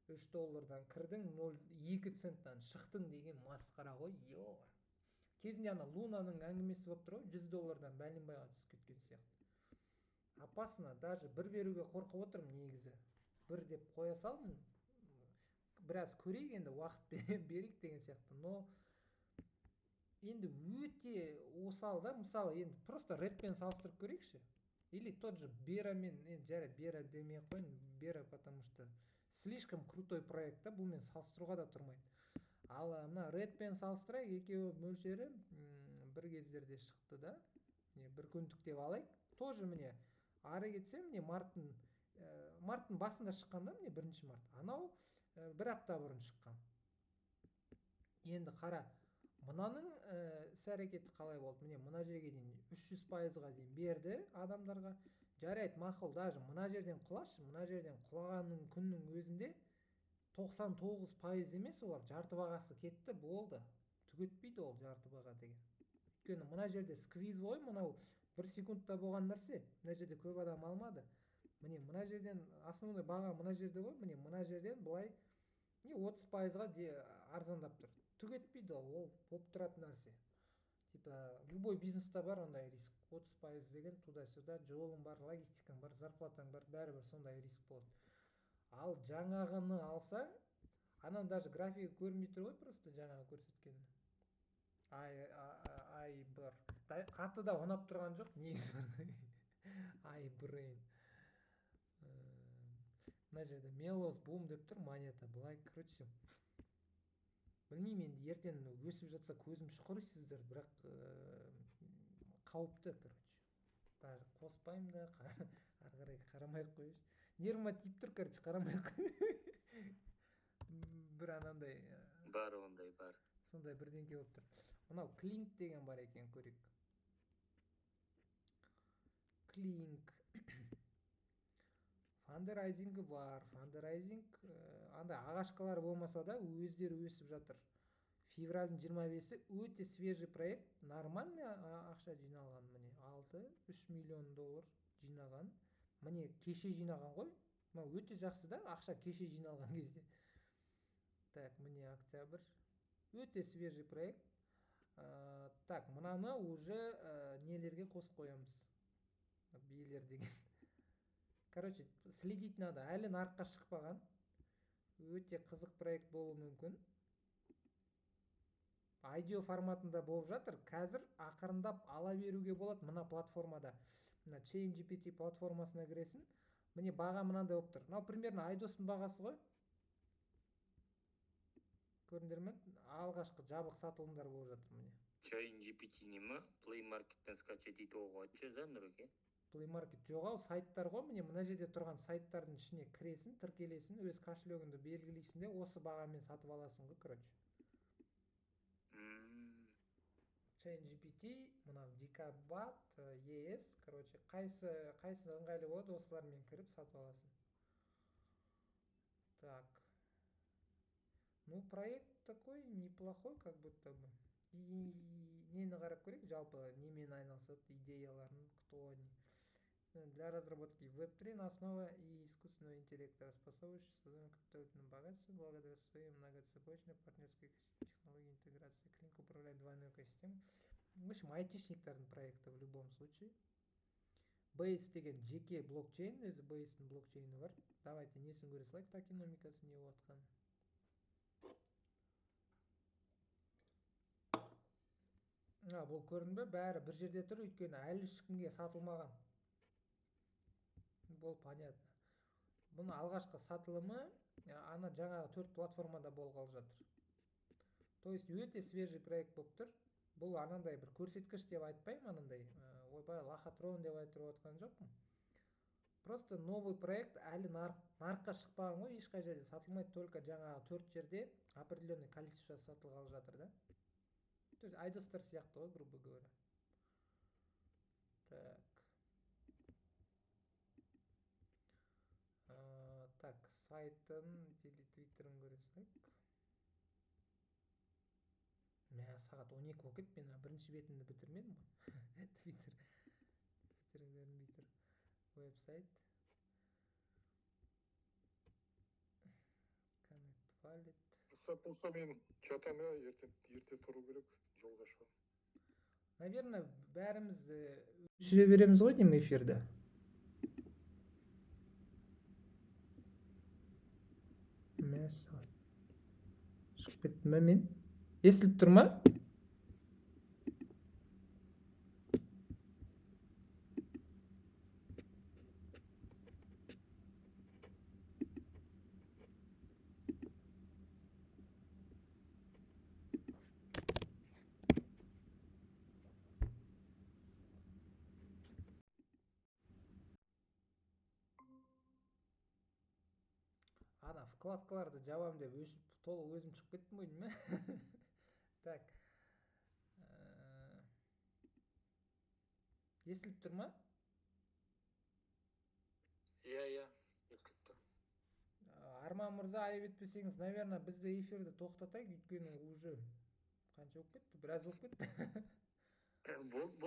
3 доллардан кірдің, 0,2 центтан шықтың деген масқара ғой. Е, кезінде ана Лунаның әңгімесі болып тұр ғой, 100 доллардан бәленбайға түсіп кеткен сияқты. Опасно. Даже бір беруге қорқып отырмын негізі. Бір деп қоя салдым, біраз көрейік енді, уақыт берейік деген сияқты. Но енді өте осал да. Мысалы, енді просто Редпен салыстырып көрейікші или тот же Берамен. Енді жарайды, Бера демей ақ қояйын, Бера, потому что слишком крутой проект та, бұнымен салыстыруға да тұрмайды. Ал мына Редпен салыстырайық. Екеуі мөлшері бір кездерде шықты да. Міне, бір күндік деп алайық тоже. Міне, ары кетсе, міне, марттың басында шыққан да, міне, 1 март. Анау бір апта бұрын шыққан. Енді қара, мынаның іс әрекеті қалай болды? Міне, мына жерге дейін 300%-ға дейін берді адамдарға. Жарайды, мақұл, даже мына жерден құлашы. Мына жерден құлағанның күннің өзінде 99% емес, олар жарты бағасы кетті, болды. Түк етпейді ол жарты баға деген, өйткені мына жерде сквиз ғой, мынау бір секундта болған нәрсе. Мына жерде көп адам алмады. Міне, мына жерден основной баға мына жерде ғой. Міне, мына жерден былай не 30%-ға де арзандап тұр. Түк етпейді ол, ол болып тұратын нәрсе. Типа любой бизнеста бар ондай риск, 30% деген, туда сюда жолың бар, логистикаң бар, зарплатаң бар, бәрібір сондай риск болады. Ал жаңағыны алсаң, ананың даже графигі көрінбей тұр ғой, просто жаңағы көрсеткен ай бір аты да ұнап тұрған жоқ негізі, ай брейн. Мына жерде Мелос Бум деп тұр монета. Былай, короче, білмеймін енді, ертең өсіп жатса, көзім шұқырайсыздар, бірақ қауіпті, короче. Даже қоспаймын да, ары қарай қарамай ақ қояйыншы, нервыма тиіп тұр, короче, қарамай ақ. Бір анандай Бар, ондай бар. Сондай бірдеңке болып тұр. Мынау Клинк деген бар екен, көрейік. Клинк. Фандрайзингі бар. Фандрайзинг андай ағашкалар болмаса да, өздері өсіп жатыр. Февральдың 25-і, өте свежий проект, нормальный ақша жиналған, міне, 6,3 миллион доллар жинаған. Міне, кеше жинаған ғой. Мынау өте жақсы да, ақша кеше жиналған кезде. Так, міне, октябрь. Өте свежий проект. Так, мынаны уже нелерге қосып қоямыз? Билер деген. Короче, следить надо. Әлі нарыққа шықпаған. Өте қызық проект болуы мүмкін. IDO форматында болып жатыр. Қазір ақырындап ала беруге болады мына платформада. Мына ChainGPT платформасына кіресің. Міне, баға мынандай болып тұр. Мынау примерно Айдостың бағасы ғой. Көрдіңдер ме? Алғашқы жабық сатылымдар болып жатыр, міне. Chain GPT не ма? Play Market'тен скачать етуге болады да, Нұреке? Play Market жоқ ау, сайттар ғой. Міне, мына жерде тұрған сайттардың ішіне кіресің, тіркелесің, өз кошелегіңді белгілейсің де, осы бағамен сатып аласың ғой, короче. ChainGPT, мынау Декабат, ES, короче, қайсы қайсы ыңғайлы болады, осылармен кіріп сатып аласың. Так. Ну, проект такой неплохой, как будто бы. И нені қарап көрейік, жалпы немен айналысады, идеяларын, кто они. Для разработки Web3 на основе и искусственного интеллекта, способствующий созданию криптовалютного богатства благодаря своей многоцепочной партнерской технологии интеграции. Клинк управляет двойной экосистемой. В общем, айтишниктердің проекті в любом случае. Base деген жеке блокчейн, өзі Base-тің блокчейні бар. Давайте несін көре салайық, токеномикасы не болып жатқанын. А, бұл көрінді бе? Бәрі бір жерде тұр, өйткені әлі ешкімге сатылмаған. Бұл понятно. Бұның алғашқы сатылымы ана жаңағы төрт платформада болғалы жатыр. То есть өте свежий проект болып тұр. Бұл анандай бір көрсеткіш деп айтпаймын, анандай ойбай, лохотрон деп айтып отқан жоқпын. Просто новый проект, әлі нарыққа шықпаған ғой, ешқай жерде сатылмайды, только жаңағы төрт жерде определенный количество сатылғалы жатыр да. То есть Айдостар сияқты ғой, грубо говоря. Так. Так, сайтын или твиттерін көре салайық. Мә, сағат 12 болып кетті, мен бірінші бетімді бітірмедім ғой. Твиттер. Твиттер көрінбей тұр. Веб-сайт. Connect Wallet. Рұқсат болса, мен жатамын, иә, ертең ерте тұру керек, жолға шығамын. Наверное, бәріміз өшіре береміз ғой деймін эфирді. Мәссаған. Шығып кеттім бе мен? Естіліп тұр ма? Ана вкладкаларды жабам деп өшіп, толық өзім шығып кеттім ғой деймін, ә? Так. Естіліп тұр ма? Иә, естіліп тұр. Арман мырза, айып етпесеңіз, наверное, бізді эфирді тоқтатайық, өйткені уже қанша болып кетті? Біраз болып кетті. Болды, болды.